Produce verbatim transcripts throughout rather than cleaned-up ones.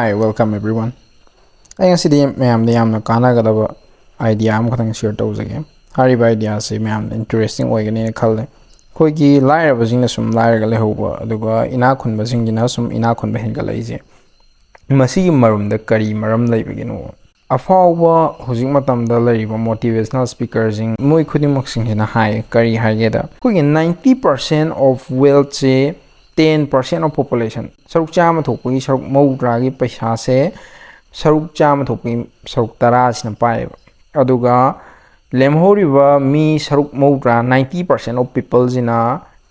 Hi, welcome everyone. ꯑꯩ ꯉꯁꯤꯗꯤ ꯃꯌꯥꯝꯗ ꯌꯥꯝꯅ ꯀꯥꯟꯅꯒꯗꯕ idea ꯑꯃꯈꯛꯇꯪ share ꯇꯧꯖꯒꯦ꯫ ꯍꯥꯏꯔꯤꯕ idea ꯑꯁꯤ ꯃꯌꯥꯝꯅ interesting ꯑꯣꯏꯒꯅꯤꯅ ꯈꯜꯂꯦ꯫ ꯑꯩꯈꯣꯏꯒꯤ ꯂꯥꯏꯔꯕꯁꯤꯡꯅ ꯁꯨꯝ ꯂꯥꯏꯔꯒ ꯂꯩꯍꯧꯕ, ꯑꯗꯨꯒ ꯏꯅꯥꯛ ꯈꯨꯟꯕꯁꯤꯡꯒꯤꯅ ꯁꯨꯝ ꯏꯅꯥꯛ ꯈꯨꯟꯕ ꯍꯦꯟꯒꯠꯂꯛꯏꯁꯦ, ꯃꯁꯤꯒꯤ ꯃꯔꯝꯗ ꯀꯔꯤ ꯃꯔꯝ ꯂꯩꯕꯒꯤꯅꯣ? ꯑꯐꯥꯎꯕ ꯍꯧꯖꯤꯛ ꯃꯇꯝꯗ ꯂꯩꯔꯤꯕ motivational speakerꯁꯤꯡ, ꯃꯣꯏ ꯈꯨꯗꯤꯡꯃꯛꯁꯤꯡꯁꯤꯅ ꯍꯥꯏ, ꯀꯔꯤ ꯍꯥꯏꯒꯦꯗ, ꯑꯩꯈꯣꯏꯒꯤ ninety percent of wealthꯁꯦ ten percent of population, ꯁꯔꯨꯛ ꯆꯥꯝꯃ ꯊꯣꯛꯄꯒꯤ ꯁꯔꯨꯛ ꯃꯧꯗ꯭ꯔꯥꯒꯤ ꯄꯩꯁꯥꯁꯦ ꯁꯔꯨꯛ ꯆꯥꯝꯃ ꯊꯣꯛꯄꯒꯤ ꯁꯔꯨꯛ ꯇꯔꯥꯁꯤꯅ ꯄꯥꯏꯌꯦꯕ꯫ ꯑꯗꯨꯒ ꯂꯦꯝꯍꯧꯔꯤꯕ ꯃꯤ ꯁꯔꯨꯛ ꯃꯧꯗ꯭ꯔꯥ, ninety percent of peopleꯁꯤꯅ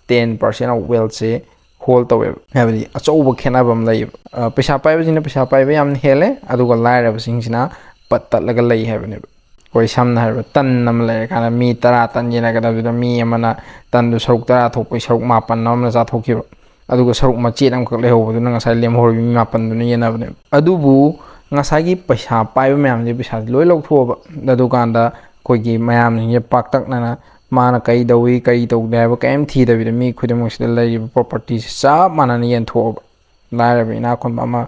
ten percent of wealthꯁꯦ hold ꯇꯧꯋꯦꯕ꯫ ꯍꯥꯏꯕꯗꯤ ꯑꯆꯧꯕ ꯈꯦꯠꯅꯕ ꯑꯃ ꯂꯩꯌꯦꯕ꯫ ꯑ, ꯄꯩꯁꯥ ꯄꯥꯏꯕꯁꯤꯡꯅ ꯄꯩꯁꯥ ꯄꯥꯏꯕ ꯌꯥꯝꯅ ꯍꯦꯜꯂꯦ, ꯑꯗꯨꯒ ꯂꯥꯏꯔꯕꯁꯤꯡꯁꯤꯅ ꯄꯠ ꯇꯠꯂꯒ ꯂꯩ ꯍꯥꯏꯕꯅꯦꯕ꯫ ꯑꯩꯈꯣꯏ ꯁꯝꯅ ꯍꯥꯏꯔꯕꯗ ꯇꯟ ꯑꯃ ꯂꯩꯔꯀꯥꯟꯗ ꯃꯤ ꯇꯔꯥ ꯇꯟ ꯌꯦꯟꯅꯒꯗꯕꯁꯤꯗ ꯃꯤ ꯑꯃꯅ ꯇꯟꯗꯨ ꯁꯔꯨꯛ ꯇꯔꯥ ꯊꯣꯛꯄꯒꯤ ꯁꯔꯨꯛ ꯃꯥꯄꯟ ꯑꯃꯅ ꯆꯥꯊꯣꯛꯈꯤꯕ, ꯑꯗꯨꯒ ꯁꯔꯨꯛ ꯃꯆꯦꯠ ꯑꯃꯈꯛ ꯂꯩꯍꯧꯕꯗꯨꯅ ꯉꯁꯥꯏ ꯂꯦꯝꯍꯧꯔꯤꯕ ꯃꯤ ꯃꯥꯄꯟꯗꯨꯅ ꯌꯦꯟꯅꯕꯅꯦꯕ꯫ ꯑꯗꯨꯕꯨ ꯉꯁꯥꯏꯒꯤ ꯄꯩꯁꯥ ꯄꯥꯏꯕ ꯃꯌꯥꯝꯁꯦ ꯄꯩꯁꯥꯁꯦ ꯂꯣꯏ ꯂꯧꯊꯣꯛꯑꯕ, ꯑꯗꯨꯀꯥꯟꯗ ꯑꯩꯈꯣꯏꯒꯤ ꯃꯌꯥꯝꯁꯤꯡꯁꯦ ꯄꯥꯛꯇꯛꯅꯅ ꯃꯥꯅ ꯀꯔꯤ ꯇꯧꯏ, ꯀꯔꯤ ꯇꯧꯗꯦ ꯍꯥꯏꯕ ꯀꯔꯤꯝ ꯊꯤꯗꯕꯤꯗ ꯃꯤ ꯈꯨꯗꯤꯡꯃꯛꯁꯤꯗ ꯂꯩꯔꯤꯕ propertyꯁꯦ ꯆꯞ ꯃꯥꯟꯅꯅ ꯌꯦꯟꯊꯣꯛꯑꯕ꯫ ꯂꯥꯏꯔꯕ ꯏꯅꯥꯛ ꯈꯨꯟꯕ ꯑꯃ,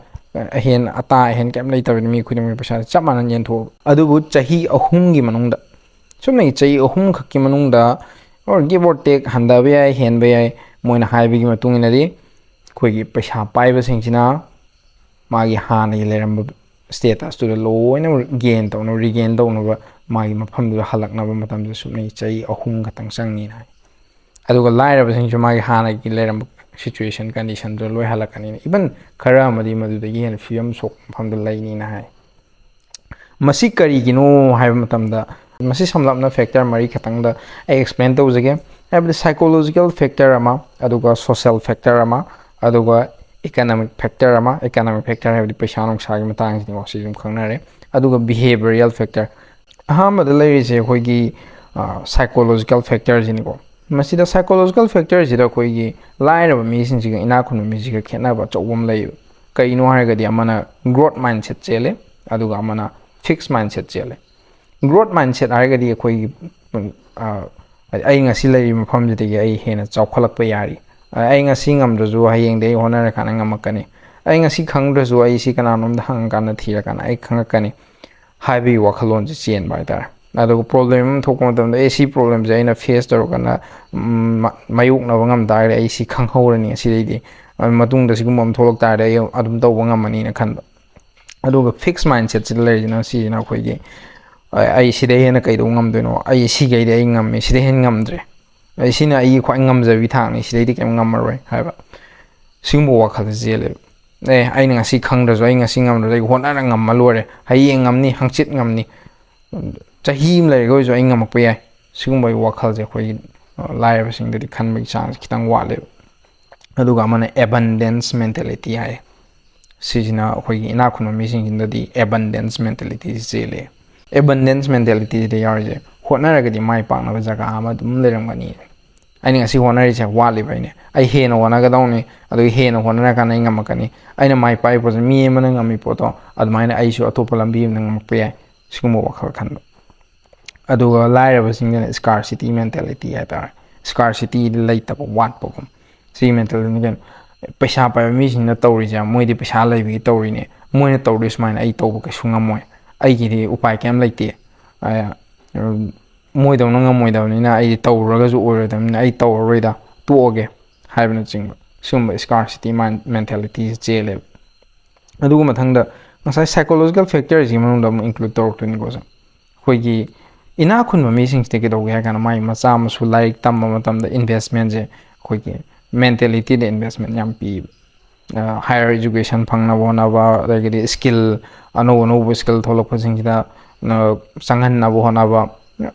ꯑꯍꯦꯟ ꯑꯇꯥ ꯑꯍꯦꯟ ꯀꯩꯝ ꯂꯩꯇꯕꯤꯗ ꯃꯤ ꯈꯨꯗꯤꯡꯃꯛꯀꯤ ꯄꯩꯁꯥꯁꯦ ꯆꯞ ꯃꯥꯟꯅꯅ ꯌꯦꯟꯊꯣꯛꯑꯕ꯫ ꯑꯗꯨꯕꯨ ꯆꯍꯤ ꯑꯍꯨꯝꯒꯤ ꯃꯅꯨꯡꯗ, ꯁꯨꯞꯅꯒꯤ ꯆꯍꯤ ꯑꯍꯨꯝꯈꯛꯀꯤ ꯃꯅꯨꯡꯗ, or give or take, ꯍꯟꯊꯕ ꯌꯥꯏ, ꯍꯦꯟꯕ ꯌꯥꯏ, ꯃꯣꯏꯅ ꯍꯥꯏꯕꯒꯤ ꯃꯇꯨꯡ ꯏꯟꯅꯗꯤ ꯑꯩꯈꯣꯏꯒꯤ ꯄꯩꯁꯥ ꯄꯥꯏꯕꯁꯤꯡꯁꯤꯅ ꯃꯥꯒꯤ ꯍꯥꯟꯅꯒꯤ ꯂꯩꯔꯝꯕ statusꯇꯨꯗ ꯂꯣꯏꯅ gain ꯇꯧꯅꯕ, regain ꯇꯧꯅꯕ, ꯃꯥꯒꯤ ꯃꯐꯝꯗꯨꯗ ꯍꯜꯂꯛꯅꯕ ꯃꯇꯝꯗ ꯁꯨꯞꯅꯒꯤ ꯆꯍꯤ ꯑꯍꯨꯝ ꯈꯛꯇꯪ ꯆꯪꯅꯤꯅ ꯍꯥꯏ꯫ ꯑꯗꯨꯒ ꯂꯥꯏꯔꯕꯁꯤꯡꯁꯨ ꯃꯥꯒꯤ ꯍꯥꯟꯅꯒꯤ ꯂꯩꯔꯝꯕ situation, conditionꯗꯨꯗ ꯂꯣꯏ ꯍꯜꯂꯛꯀꯅꯤꯅ, even ꯈꯔ ꯑꯃꯗꯤ ꯃꯗꯨꯗꯒꯤ ꯍꯦꯟꯅ ꯐꯤꯕꯝ ꯁꯣꯛꯄ ꯃꯐꯝꯗ ꯂꯩꯅꯤꯅ ꯍꯥꯏ꯫ ꯃꯁꯤ ꯀꯔꯤꯒꯤꯅꯣ ꯍꯥꯏꯕ ꯃꯇꯝꯗ, ꯃꯁꯤ ꯁꯝꯂꯞꯅ factor ꯃꯔꯤ ꯈꯛꯇꯪꯗ ꯑꯩ explain ꯇꯧꯖꯒꯦ꯫ ꯍꯥꯏꯕꯗꯤ psychological factor ꯑꯃ, ꯑꯗꯨꯒ social factor ꯑꯃ, ꯑꯗꯨꯒ economic factor ꯑꯃ, economic factor ꯍꯥꯏꯕꯗꯤ ꯄꯩꯁꯥ ꯅꯨꯡꯁꯥꯒꯤ ꯃꯇꯥꯡꯁꯤꯅꯤꯀꯣ, ꯁꯤ ꯑꯗꯨꯝ ꯈꯪꯅꯔꯦ꯫ ꯑꯗꯨꯒ behavioral factor, ꯑꯍꯥꯟꯕꯗ ꯂꯩꯔꯤꯁꯦ ꯑꯩꯈꯣꯏꯒꯤ, ꯑ, psychological factorꯁꯤꯅꯤꯀꯣ꯫ ꯃꯁꯤꯗ psychological factorꯁꯤꯗ ꯑꯩꯈꯣꯏꯒꯤ ꯂꯥꯏꯔꯕ ꯃꯤꯁꯤꯡꯁꯤꯒ ꯏꯅꯥꯛ ꯈꯨꯟꯕ ꯃꯤꯁꯤꯒ ꯈꯦꯠꯅꯕ ꯑꯆꯧꯕ ꯑꯃ ꯂꯩꯌꯦꯕ꯫ ꯀꯩꯅꯣ ꯍꯥꯏꯔꯒꯗꯤ ꯑꯃꯅ growth mindset ꯆꯦꯜꯂꯦ, ꯑꯗꯨꯒ ꯑꯃꯅ fixed mindset ꯆꯦꯜꯂꯦ꯫ Growth mindset ꯍꯥꯏꯔꯒꯗꯤ ꯑꯩꯈꯣꯏꯒꯤ, ꯑ, ꯑꯩ ꯉꯁꯤ ꯂꯩꯔꯤꯕ ꯃꯐꯝꯁꯤꯗꯒꯤ ꯑꯩ ꯍꯦꯟꯅ ꯆꯥꯎꯈꯠꯂꯛꯄ ꯌꯥꯔꯤ꯫ ꯑ, ꯑꯩ ꯉꯁꯤ ꯉꯝꯗ꯭ꯔꯁꯨ ꯍꯌꯦꯡꯗꯤ ꯑꯩ ꯍꯣꯠꯅꯔꯀꯥꯟꯗ ꯉꯝꯃꯛꯀꯅꯤ꯫ ꯑꯩ ꯉꯁꯤ ꯈꯪꯗ꯭ꯔꯁꯨ ꯑꯩ ꯁꯤ ꯀꯅꯥꯅꯣꯝꯗ ꯍꯪꯉꯀꯥꯟꯗ, ꯊꯤꯔꯀꯥꯟꯗ ꯑꯩ ꯈꯪꯉꯛꯀꯅꯤ ꯍꯥꯏꯕꯒꯤ ꯋꯥꯈꯜꯂꯣꯟꯁꯦ ꯆꯦꯟꯕ ꯍꯥꯏꯇꯥꯔꯦ꯫ ꯑꯗꯨꯒ ꯄ꯭ꯔꯣꯕ꯭ꯂꯦꯝ ꯑꯃ ꯊꯣꯛꯄ ꯃꯇꯝꯗ, ꯑꯦ, ꯁꯤ ꯄ꯭ꯔꯣꯕ꯭ꯂꯦꯝꯁꯦ ꯑꯩꯅ ꯐꯦꯁ ꯇꯧꯔꯀꯥꯟꯗ, ꯎꯝ, ꯃ-, ꯃꯥꯌꯣꯛꯅꯕ ꯉꯝ ꯇꯥꯔꯒꯗꯤ ꯑꯩ ꯁꯤ ꯈꯪꯍꯧꯔꯅꯤ ꯉꯁꯤꯗꯩꯗꯤ꯫ ꯑ, ꯃꯇꯨꯡꯗ ꯁꯤꯒꯨꯝꯕ ꯑꯃ ꯊꯣꯛꯂꯛ ꯇꯥꯔꯗꯤ ꯑꯩ ꯑꯗꯨꯝ ꯇꯧꯕ ꯉꯝꯃꯅꯤꯅ ꯈꯟꯕ꯫ ꯑꯗꯨꯒ ꯐꯤꯛꯁ ꯃꯥꯏꯟꯁꯦꯠꯁꯤꯗ ꯂꯩꯔꯤꯁꯤꯅ ꯁꯤꯁꯤꯅ ꯑꯩꯈꯣꯏꯒꯤ, ꯑ-, "ꯑꯩ ꯁꯤꯗꯩ ꯍꯦꯟꯅ ꯀꯩꯗꯧ ꯉꯝꯗꯣꯏꯅꯣ? ꯑꯩ ꯁꯤꯈꯩꯗꯤ ꯑꯩ ꯉꯝꯃꯦ, ꯁꯤꯗꯩ ꯍꯦꯟꯅ ꯉꯝꯗ꯭ꯔꯦ꯫ ꯑꯩ ꯁꯤꯅ ꯑꯩꯒꯤ ꯈ꯭ꯋꯥꯏ ꯉꯝꯖꯕꯤ ꯊꯥꯛꯅꯤ, ꯁꯤꯗꯩꯗꯤ ꯀꯩꯝ ꯉꯝꯃꯔꯣꯏ" ꯍꯥꯏꯕ ꯁꯤꯒꯨꯝꯕ ꯋꯥꯈꯜꯁꯦ ꯆꯦꯜꯂꯦꯕ꯫ "ꯑꯦ, ꯑꯩꯅ ꯉꯁꯤ ꯈꯪꯗ꯭ꯔꯁꯨ, ꯑꯩ ꯉꯁꯤ ꯉꯝꯗ꯭ꯔꯁꯨ ꯑꯩ ꯍꯣꯠꯅꯔ ꯉꯝꯃ ꯂꯣꯏꯔꯦ꯫ ꯍꯌꯦꯡ ꯉꯝꯅꯤ, ꯍꯪꯆꯤꯠ ꯉꯝꯅꯤ, ꯆꯍꯤ ꯑꯃ ꯂꯩꯔꯒ ꯑꯣꯏꯔꯁꯨ ꯑꯩ ꯉꯝꯃꯛꯄ ꯌꯥꯏ"꯫ ꯁꯤꯒꯨꯝꯕꯒꯤ ꯋꯥꯈꯜꯁꯦ ꯑꯩꯈꯣꯏꯒꯤ, ꯑ, ꯂꯥꯏꯔꯕꯁꯤꯡꯗꯗꯤ ꯈꯟꯕꯒꯤ ꯆꯥꯡꯁꯦ ꯈꯤꯇꯪ ꯋꯥꯠꯂꯦꯕ꯫ ꯑꯗꯨꯒ ꯑꯃꯅ ꯑꯦꯕꯟꯗꯦꯟꯁ ꯃꯦꯟꯇꯦꯂꯤꯇꯤ ꯍꯥꯏ꯫ ꯁꯤꯁꯤꯅ ꯑꯩꯈꯣꯏꯒꯤ ꯏꯅꯥꯛ ꯈꯨꯟꯕ ꯃꯤꯁꯤꯡꯁꯤꯗꯗꯤ ꯑꯦꯕꯟꯗꯦꯟꯁ ꯃꯦꯟꯇꯦꯂꯤꯇꯤꯁꯤ ꯆꯦꯜꯂꯦ꯫ ꯑꯦꯕꯟꯗꯦꯟꯁ ꯃꯦꯟꯇꯦꯂꯤꯇꯤꯁꯤꯗ ꯌꯥꯎꯔꯤꯁꯦ, ꯍꯣꯠꯅꯔꯒꯗꯤ ꯃꯥꯏ ꯄꯥꯛꯅꯕ ꯖꯒꯥ ꯑꯃ ꯑꯗꯨꯝ ꯂꯩꯔꯝꯒꯅꯤ꯫ ꯑꯩꯅ ꯉꯁꯤ ꯍꯣꯠꯅꯔꯤꯁꯦ ꯋꯥꯠꯂꯤꯕꯩꯅꯦ, ꯑꯩ ꯍꯦꯟꯅ ꯍꯣꯠꯅꯒꯗꯧꯅꯤ, ꯑꯗꯨꯒ ꯍꯦꯟꯅ ꯍꯣꯠꯅꯔꯀꯥꯟꯗ ꯑꯩ ꯉꯝꯃꯛꯀꯅꯤ꯫ ꯑꯩꯅ ꯃꯥꯏ ꯄꯥꯛꯏ ꯄꯣꯠꯁꯦ ꯃꯤ ꯑꯃꯅ ꯉꯝꯃꯤ ꯄꯣꯠꯇꯣ ꯑꯗꯨꯃꯥꯏꯅ ꯑꯩꯁꯨ ꯑꯇꯣꯞꯄ ꯂꯝꯕꯤ ꯑꯃꯗ ꯉꯝꯃꯛꯄ ꯌꯥꯏ꯫ ꯁꯤꯒꯨꯝꯕ ꯋꯥꯈꯜ ꯈꯟꯕ꯫ ꯑꯗꯨꯒ ꯂꯥꯏꯔꯕꯁꯤꯡꯒꯤꯅ ꯁ꯭ꯀꯥꯔꯁꯤꯇꯤ ꯃꯦꯟꯇꯦꯂꯤꯇꯤ ꯍꯥꯏꯇꯥꯔꯦ꯫ ꯁ꯭ꯀꯥꯔꯁꯤꯇꯤꯗꯤ ꯂꯩꯇꯕ, ꯋꯥꯠꯄꯒꯨꯝ꯫ ꯁꯤꯒꯤ ꯃꯦꯟꯇꯦꯂꯤꯇꯤꯅ ꯀꯩꯅꯣ? ꯄꯩꯁꯥ ꯄꯥꯏꯕ ꯃꯤꯁꯤꯡꯅ ꯇꯧꯔꯤꯁꯦ ꯃꯣꯏꯗꯤ ꯄꯩꯁꯥ ꯂꯩꯕꯒꯤ ꯇꯧꯔꯤꯅꯦ, ꯃꯣꯏꯅ ꯇꯧꯔꯤ ꯁꯨꯃꯥꯏꯅ ꯑꯩ ꯇꯧꯕ ꯀꯩꯁꯨ ꯉꯝꯃꯣꯏ, ꯑꯩꯒꯤꯗꯤ ꯎꯄꯥꯏ ꯀꯩꯝ ꯂꯩꯇꯦ, ꯑ, ꯃꯣꯏꯗꯧꯅ ꯉꯝꯃꯣꯏꯗꯕꯅꯤꯅ ꯑꯩꯗꯤ ꯇꯧꯔꯨꯔꯒꯁꯨ ꯑꯣꯏꯔꯣꯏꯗꯕꯅꯤꯅ ꯑꯩ ꯇꯧꯔꯔꯣꯏꯗ, ꯇꯣꯛꯑꯒꯦ ꯍꯥꯏꯕꯅꯆꯤꯡꯕ ꯁꯤꯒꯨꯝꯕ ꯁ꯭ꯀꯥꯔꯁꯤꯇꯤ ꯃꯦꯟꯇꯦꯂꯤꯇꯤꯁꯦ ꯆꯦꯜꯂꯦꯕ꯫ ꯑꯗꯨꯒ ꯃꯊꯪꯗ ꯉꯁꯥꯏ ꯁꯥꯏꯀꯣꯂꯣꯖꯤꯀꯦꯜ ꯐꯦꯛꯇꯔꯁꯤꯒꯤ ꯃꯅꯨꯡꯗ ꯑꯃꯨꯛ ꯏꯟꯀ꯭ꯂꯨꯗ ꯇꯧꯔꯛꯇꯣꯏꯅꯤꯀꯣ ꯁꯦ꯫ ꯑꯩꯈꯣꯏꯒꯤ ꯏꯅꯥꯛ ꯈꯨꯟꯕ ꯃꯤꯁꯤꯡꯁꯤꯗꯤ ꯀꯩꯗꯧꯒꯦ ꯍꯥꯏ ꯀꯥꯟꯗ, ꯃꯥꯒꯤ ꯃꯆꯥ ꯃꯁꯨ ꯂꯥꯏꯔꯤꯛ ꯇꯝꯕ ꯃꯇꯝꯗ ꯏꯟꯚꯦꯁꯃꯦꯟꯁꯦ ꯑꯩꯈꯣꯏꯒꯤ ꯃꯦꯟꯇꯦꯂꯤꯇꯤꯗ ꯏꯟꯚꯦꯁꯃꯦꯟ ꯌꯥꯝ ꯄꯤꯌꯦꯕ꯫ ꯍꯥꯏꯌꯔ ꯏꯖꯨꯀꯦꯁꯟ ꯐꯪꯅꯕ ꯍꯣꯠꯅꯕ, ꯑꯗꯒꯤꯗꯤ ꯁ꯭ꯀꯤꯜ ꯑꯅꯧ ꯑꯅꯧꯕ ꯁ꯭ꯀꯤꯜ ꯊꯣꯛꯂꯛꯄꯁꯤꯡꯁꯤꯗ, ꯑ, ꯆꯪꯍꯟꯅꯕ ꯍꯣꯠꯅꯕ꯫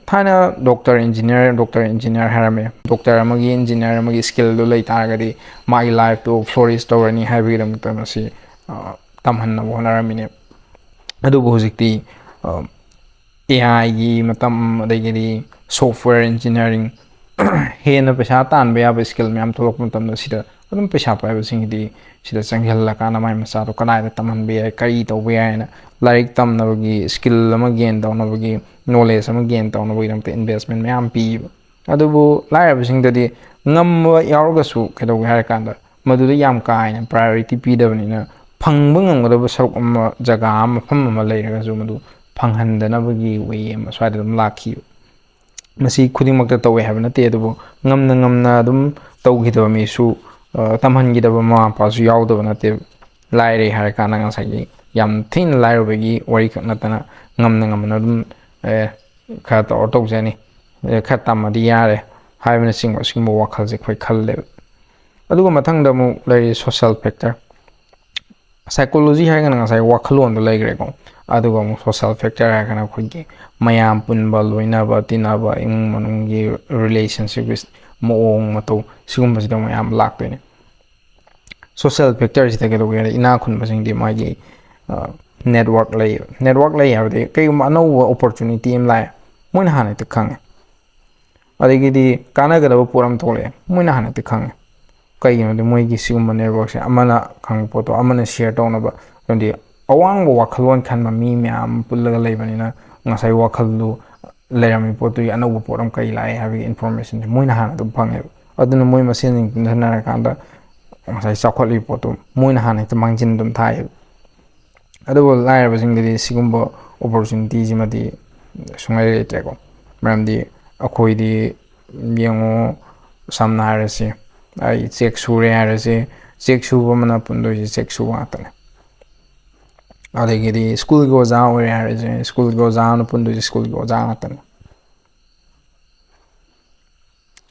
ꯊꯥꯏꯅ ꯗꯣꯛꯇꯔ, ꯏꯟꯖꯤꯅꯤꯌꯥꯔ, ꯗꯣꯛꯇꯔ, ꯏꯟꯖꯤꯅꯤꯌꯥꯔ ꯍꯥꯏꯔꯝꯃꯦ꯫ ꯗꯣꯛꯇꯔ ꯑꯃꯒꯤ, ꯏꯟꯖꯤꯅꯤꯌꯥꯔ ꯑꯃꯒꯤ ꯁ꯭ꯀꯤꯜꯗꯨ ꯂꯩ ꯇꯥꯔꯒꯗꯤ ꯃꯥꯒꯤ ꯂꯥꯏꯐꯇꯨ ꯐ꯭ꯂꯣꯔꯤꯁ ꯇꯧꯔꯅꯤ ꯍꯥꯏꯕꯒꯤꯗꯃꯛꯇ ꯃꯁꯤ, ꯑ, ꯇꯝꯍꯟꯅꯕ ꯍꯣꯠꯅꯔꯝꯃꯤꯅꯦ꯫ ꯑꯗꯨꯕꯨ ꯍꯧꯖꯤꯛꯇꯤ, ꯑ, ꯑꯦ ꯑꯥꯏꯒꯤ ꯃꯇꯝ, ꯑꯗꯒꯤꯗꯤ ꯁꯣꯐꯋꯦꯌꯔ ꯏꯟꯖꯤꯅꯤꯌꯥꯔꯤꯡ, ꯍꯦꯟꯅ ꯄꯩꯁꯥ ꯇꯥꯟꯕ ꯌꯥꯕ ꯁ꯭ꯀꯤꯜ ꯃꯌꯥꯝ ꯊꯣꯛꯂꯛꯄ ꯃꯇꯝꯗ, ꯁꯤꯗ ꯑꯗꯨꯝ ꯄꯩꯁꯥ ꯄꯥꯏꯕꯁꯤꯡꯒꯤꯗꯤ ꯁꯤꯗ ꯆꯪꯁꯤꯜꯂꯀꯥꯟꯗ ꯃꯥꯏ ꯃꯆꯥꯗꯣ ꯀꯗꯥꯏꯗ ꯇꯝꯍꯟꯕ ꯌꯥꯏ, ꯀꯔꯤ ꯇꯧꯕ ꯌꯥꯏ ꯍꯥꯏꯅ ꯂꯥꯏꯔꯤꯛ ꯇꯝꯅꯕꯒꯤ, ꯁ꯭ꯀꯤꯜ ꯑꯃ ꯒꯦꯟ ꯇꯧꯅꯕꯒꯤ, ꯅꯣꯂꯦꯖ ꯑꯃ ꯒꯦꯟ ꯇꯧꯅꯕꯒꯤꯗꯃꯛꯇ ꯏꯟꯚꯦꯁꯃꯦꯟ ꯃꯌꯥꯝ ꯄꯤꯌꯦꯕ꯫ ꯑꯗꯨꯕꯨ ꯂꯥꯏꯔꯕꯁꯤꯡꯗꯗꯤ ꯉꯝꯕ ꯌꯥꯎꯔꯒꯁꯨ ꯀꯩꯗꯧꯒꯦ ꯍꯥꯏꯔꯀꯥꯟꯗ, ꯃꯗꯨꯗ ꯌꯥꯝ ꯀꯥ ꯍꯦꯟꯅ priority ꯄꯤꯗꯕꯅꯤꯅ, ꯐꯪꯕ ꯉꯝꯒꯗꯕ ꯁꯔꯨꯛ ꯑꯃ, ꯖꯒꯥ ꯑꯃ, ꯃꯐꯝ ꯑꯃ ꯂꯩꯔꯒꯁꯨ ꯃꯗꯨ ꯐꯪꯍꯟꯗꯅꯕꯒꯤ way ꯑꯃ ꯁ꯭ꯋꯥꯏꯗ ꯑꯗꯨꯝ ꯂꯥꯛꯈꯤꯕ꯫ ꯃꯁꯤ ꯈꯨꯗꯤꯡꯃꯛꯇ ꯇꯧꯋꯦ ꯍꯥꯏꯕ ꯅꯠꯇꯦ, ꯑꯗꯨꯕꯨ ꯉꯝꯅ ꯉꯝꯅ ꯑꯗꯨꯝ ꯇꯧꯈꯤꯗꯕ ꯃꯤꯁꯨ, ꯑ, ꯇꯝꯍꯟꯈꯤꯗꯕ ꯃꯃꯥ ꯃꯄꯥꯁꯨ ꯌꯥꯎꯗꯕ ꯅꯠꯇꯦ꯫ ꯂꯥꯏꯔꯩ ꯍꯥꯏꯔꯀꯥꯟꯗ ꯉꯁꯥꯏꯒꯤ ꯌꯥꯝ ꯊꯤꯅ ꯂꯥꯏꯔꯕꯒꯤ ꯋꯥꯔꯤ ꯈꯛ ꯅꯠꯇꯅ, ꯉꯝꯅ ꯉꯝꯅ ꯑꯗꯨꯝ, ꯑꯦ, ꯈꯔ ꯇꯧꯔ ꯇꯧꯖꯅꯤ, ꯑꯦ, ꯈꯔ ꯇꯝꯃꯗꯤ ꯌꯥꯔꯦ ꯍꯥꯏꯕꯅꯆꯤꯡꯕ ꯑꯁꯤꯒꯨꯝꯕ ꯋꯥꯈꯜꯁꯦ ꯑꯩꯈꯣꯏ ꯈꯜꯂꯦꯕ꯫ ꯑꯗꯨꯒ ꯃꯊꯪꯗ ꯑꯃꯨꯛ ꯂꯩꯔꯤ social factor꯫ Psychology ꯍꯥꯏꯔꯒꯅ ꯉꯁꯥꯏ ꯋꯥꯈꯜꯂꯣꯟꯗꯣ ꯂꯩꯈ꯭ꯔꯦꯀꯣ, ꯑꯗꯨꯒ ꯑꯃꯨꯛ social factor ꯍꯥꯏꯔꯒꯅ ꯑꯩꯈꯣꯏꯒꯤ ꯃꯌꯥꯝ ꯄꯨꯟꯕ, ꯂꯣꯏꯅꯕ, ꯇꯤꯟꯅꯕ, ꯏꯃꯨꯡ ꯃꯅꯨꯡꯒꯤ relationship, ꯃꯑꯣꯡ ꯃꯇꯧ, ꯁꯤꯒꯨꯝꯕꯁꯤꯗ ꯃꯌꯥꯝ ꯂꯥꯛꯇꯣꯏꯅꯦ꯫ Social factor ꯁꯤꯗ ꯀꯩꯗꯧꯒꯦ ꯍꯥꯏꯗꯤ, ꯏꯅꯥꯛ ꯈꯨꯟꯕꯁꯤꯡꯗꯤ ꯃꯥꯒꯤ, ꯑ, network ꯂꯩꯌꯦꯕ꯫ Network ꯂꯩ ꯍꯥꯏꯕꯗꯤ ꯀꯩꯒꯨꯝꯕ ꯑꯅꯧꯕ opportunity ꯑꯃ ꯂꯥꯛꯑꯦ, ꯃꯣꯏꯅ ꯍꯥꯟꯅ ꯍꯦꯛꯇ ꯈꯪꯉꯦ꯫ ꯑꯗꯒꯤꯗꯤ ꯀꯥꯟꯅꯒꯗꯕ ꯄꯣꯠ ꯑꯃ ꯊꯣꯛꯂꯛꯑꯦ, ꯃꯣꯏꯅ ꯍꯥꯟꯅ ꯍꯦꯛꯇ ꯈꯪꯉꯦ꯫ ꯀꯩꯒꯤꯅꯣꯗꯤ ꯃꯣꯏꯒꯤ ꯁꯤꯒꯨꯝꯕ network ꯁꯦ, ꯑꯃꯅ ꯈꯪꯕ ꯄꯣꯠꯇꯣ ꯑꯃꯅ share ꯇꯧꯅꯕ, ꯍꯥꯏꯗꯤ ꯑꯋꯥꯡꯕ ꯋꯥꯈꯜꯂꯣꯟ ꯈꯟꯕ ꯃꯤ ꯃꯌꯥꯝ ꯄꯨꯜꯂꯒ ꯂꯩꯕꯅꯤꯅ, ꯉꯁꯥꯏ ꯋꯥꯈꯜꯗꯨ ꯂꯩꯔꯝꯃꯤ ꯄꯣꯠꯇꯨꯒꯤ ꯑꯅꯧꯕ ꯄꯣꯠ ꯑꯃ ꯀꯔꯤ ꯂꯥꯛꯑꯦ ꯍꯥꯏꯕꯒꯤ information ꯁꯦ ꯃꯣꯏꯅ ꯍꯥꯟꯅ ꯑꯗꯨꯝ ꯐꯪꯉꯦꯕ꯫ ꯑꯗꯨꯅ ꯃꯣꯏ ꯃꯁꯦꯟꯁꯤꯡ ꯄꯨꯟꯁꯤꯟꯅꯔꯀꯥꯟꯗ ꯉꯁꯥꯏ ꯆꯥꯎꯈꯠꯂꯤꯕ ꯄꯣꯠꯇꯨ ꯃꯣꯏꯅ ꯍꯥꯟꯅ ꯍꯦꯛꯇ ꯃꯥꯡꯖꯤꯟ ꯑꯗꯨꯝ ꯊꯥꯏꯌꯦꯕ꯫ ꯑꯗꯨꯕꯨ ꯂꯥꯏꯔꯕꯁꯤꯡꯗꯗꯤ ꯁꯤꯒꯨꯝꯕ opportunity ꯁꯤꯃꯗꯤ ꯁꯨꯡꯂꯩ ꯂꯩꯇ꯭ꯔꯦꯀꯣ꯫ ꯃꯔꯝꯗꯤ ꯑꯩꯈꯣꯏꯗꯤ ꯌꯦꯡꯉꯨ, ꯁꯝꯅ ꯍꯥꯏꯔꯁꯤ, ꯑꯩ ꯆꯦꯛ ꯁꯨꯔꯦ ꯍꯥꯏꯔꯁꯤ, ꯆꯦꯛ ꯁꯨꯕ ꯑꯃꯅ ꯄꯨꯟꯗꯣꯏꯁꯤ ꯆꯦꯛ ꯁꯨꯕ ꯉꯥꯛꯇꯅꯦ꯫ ꯑꯗꯒꯤꯗꯤ ꯁ꯭ꯀꯨꯜꯒꯤ ꯑꯣꯖꯥ ꯑꯣꯏꯔꯦ ꯍꯥꯏꯔꯁꯤ, ꯁ꯭ꯀꯨꯜꯒꯤ ꯑꯣꯖꯥ ꯑꯃꯅ ꯄꯨꯟꯗꯣꯏꯁꯤ ꯁ꯭ꯀꯨꯜꯒꯤ ꯑꯣꯖꯥ ꯉꯥꯛꯇꯅꯦ꯫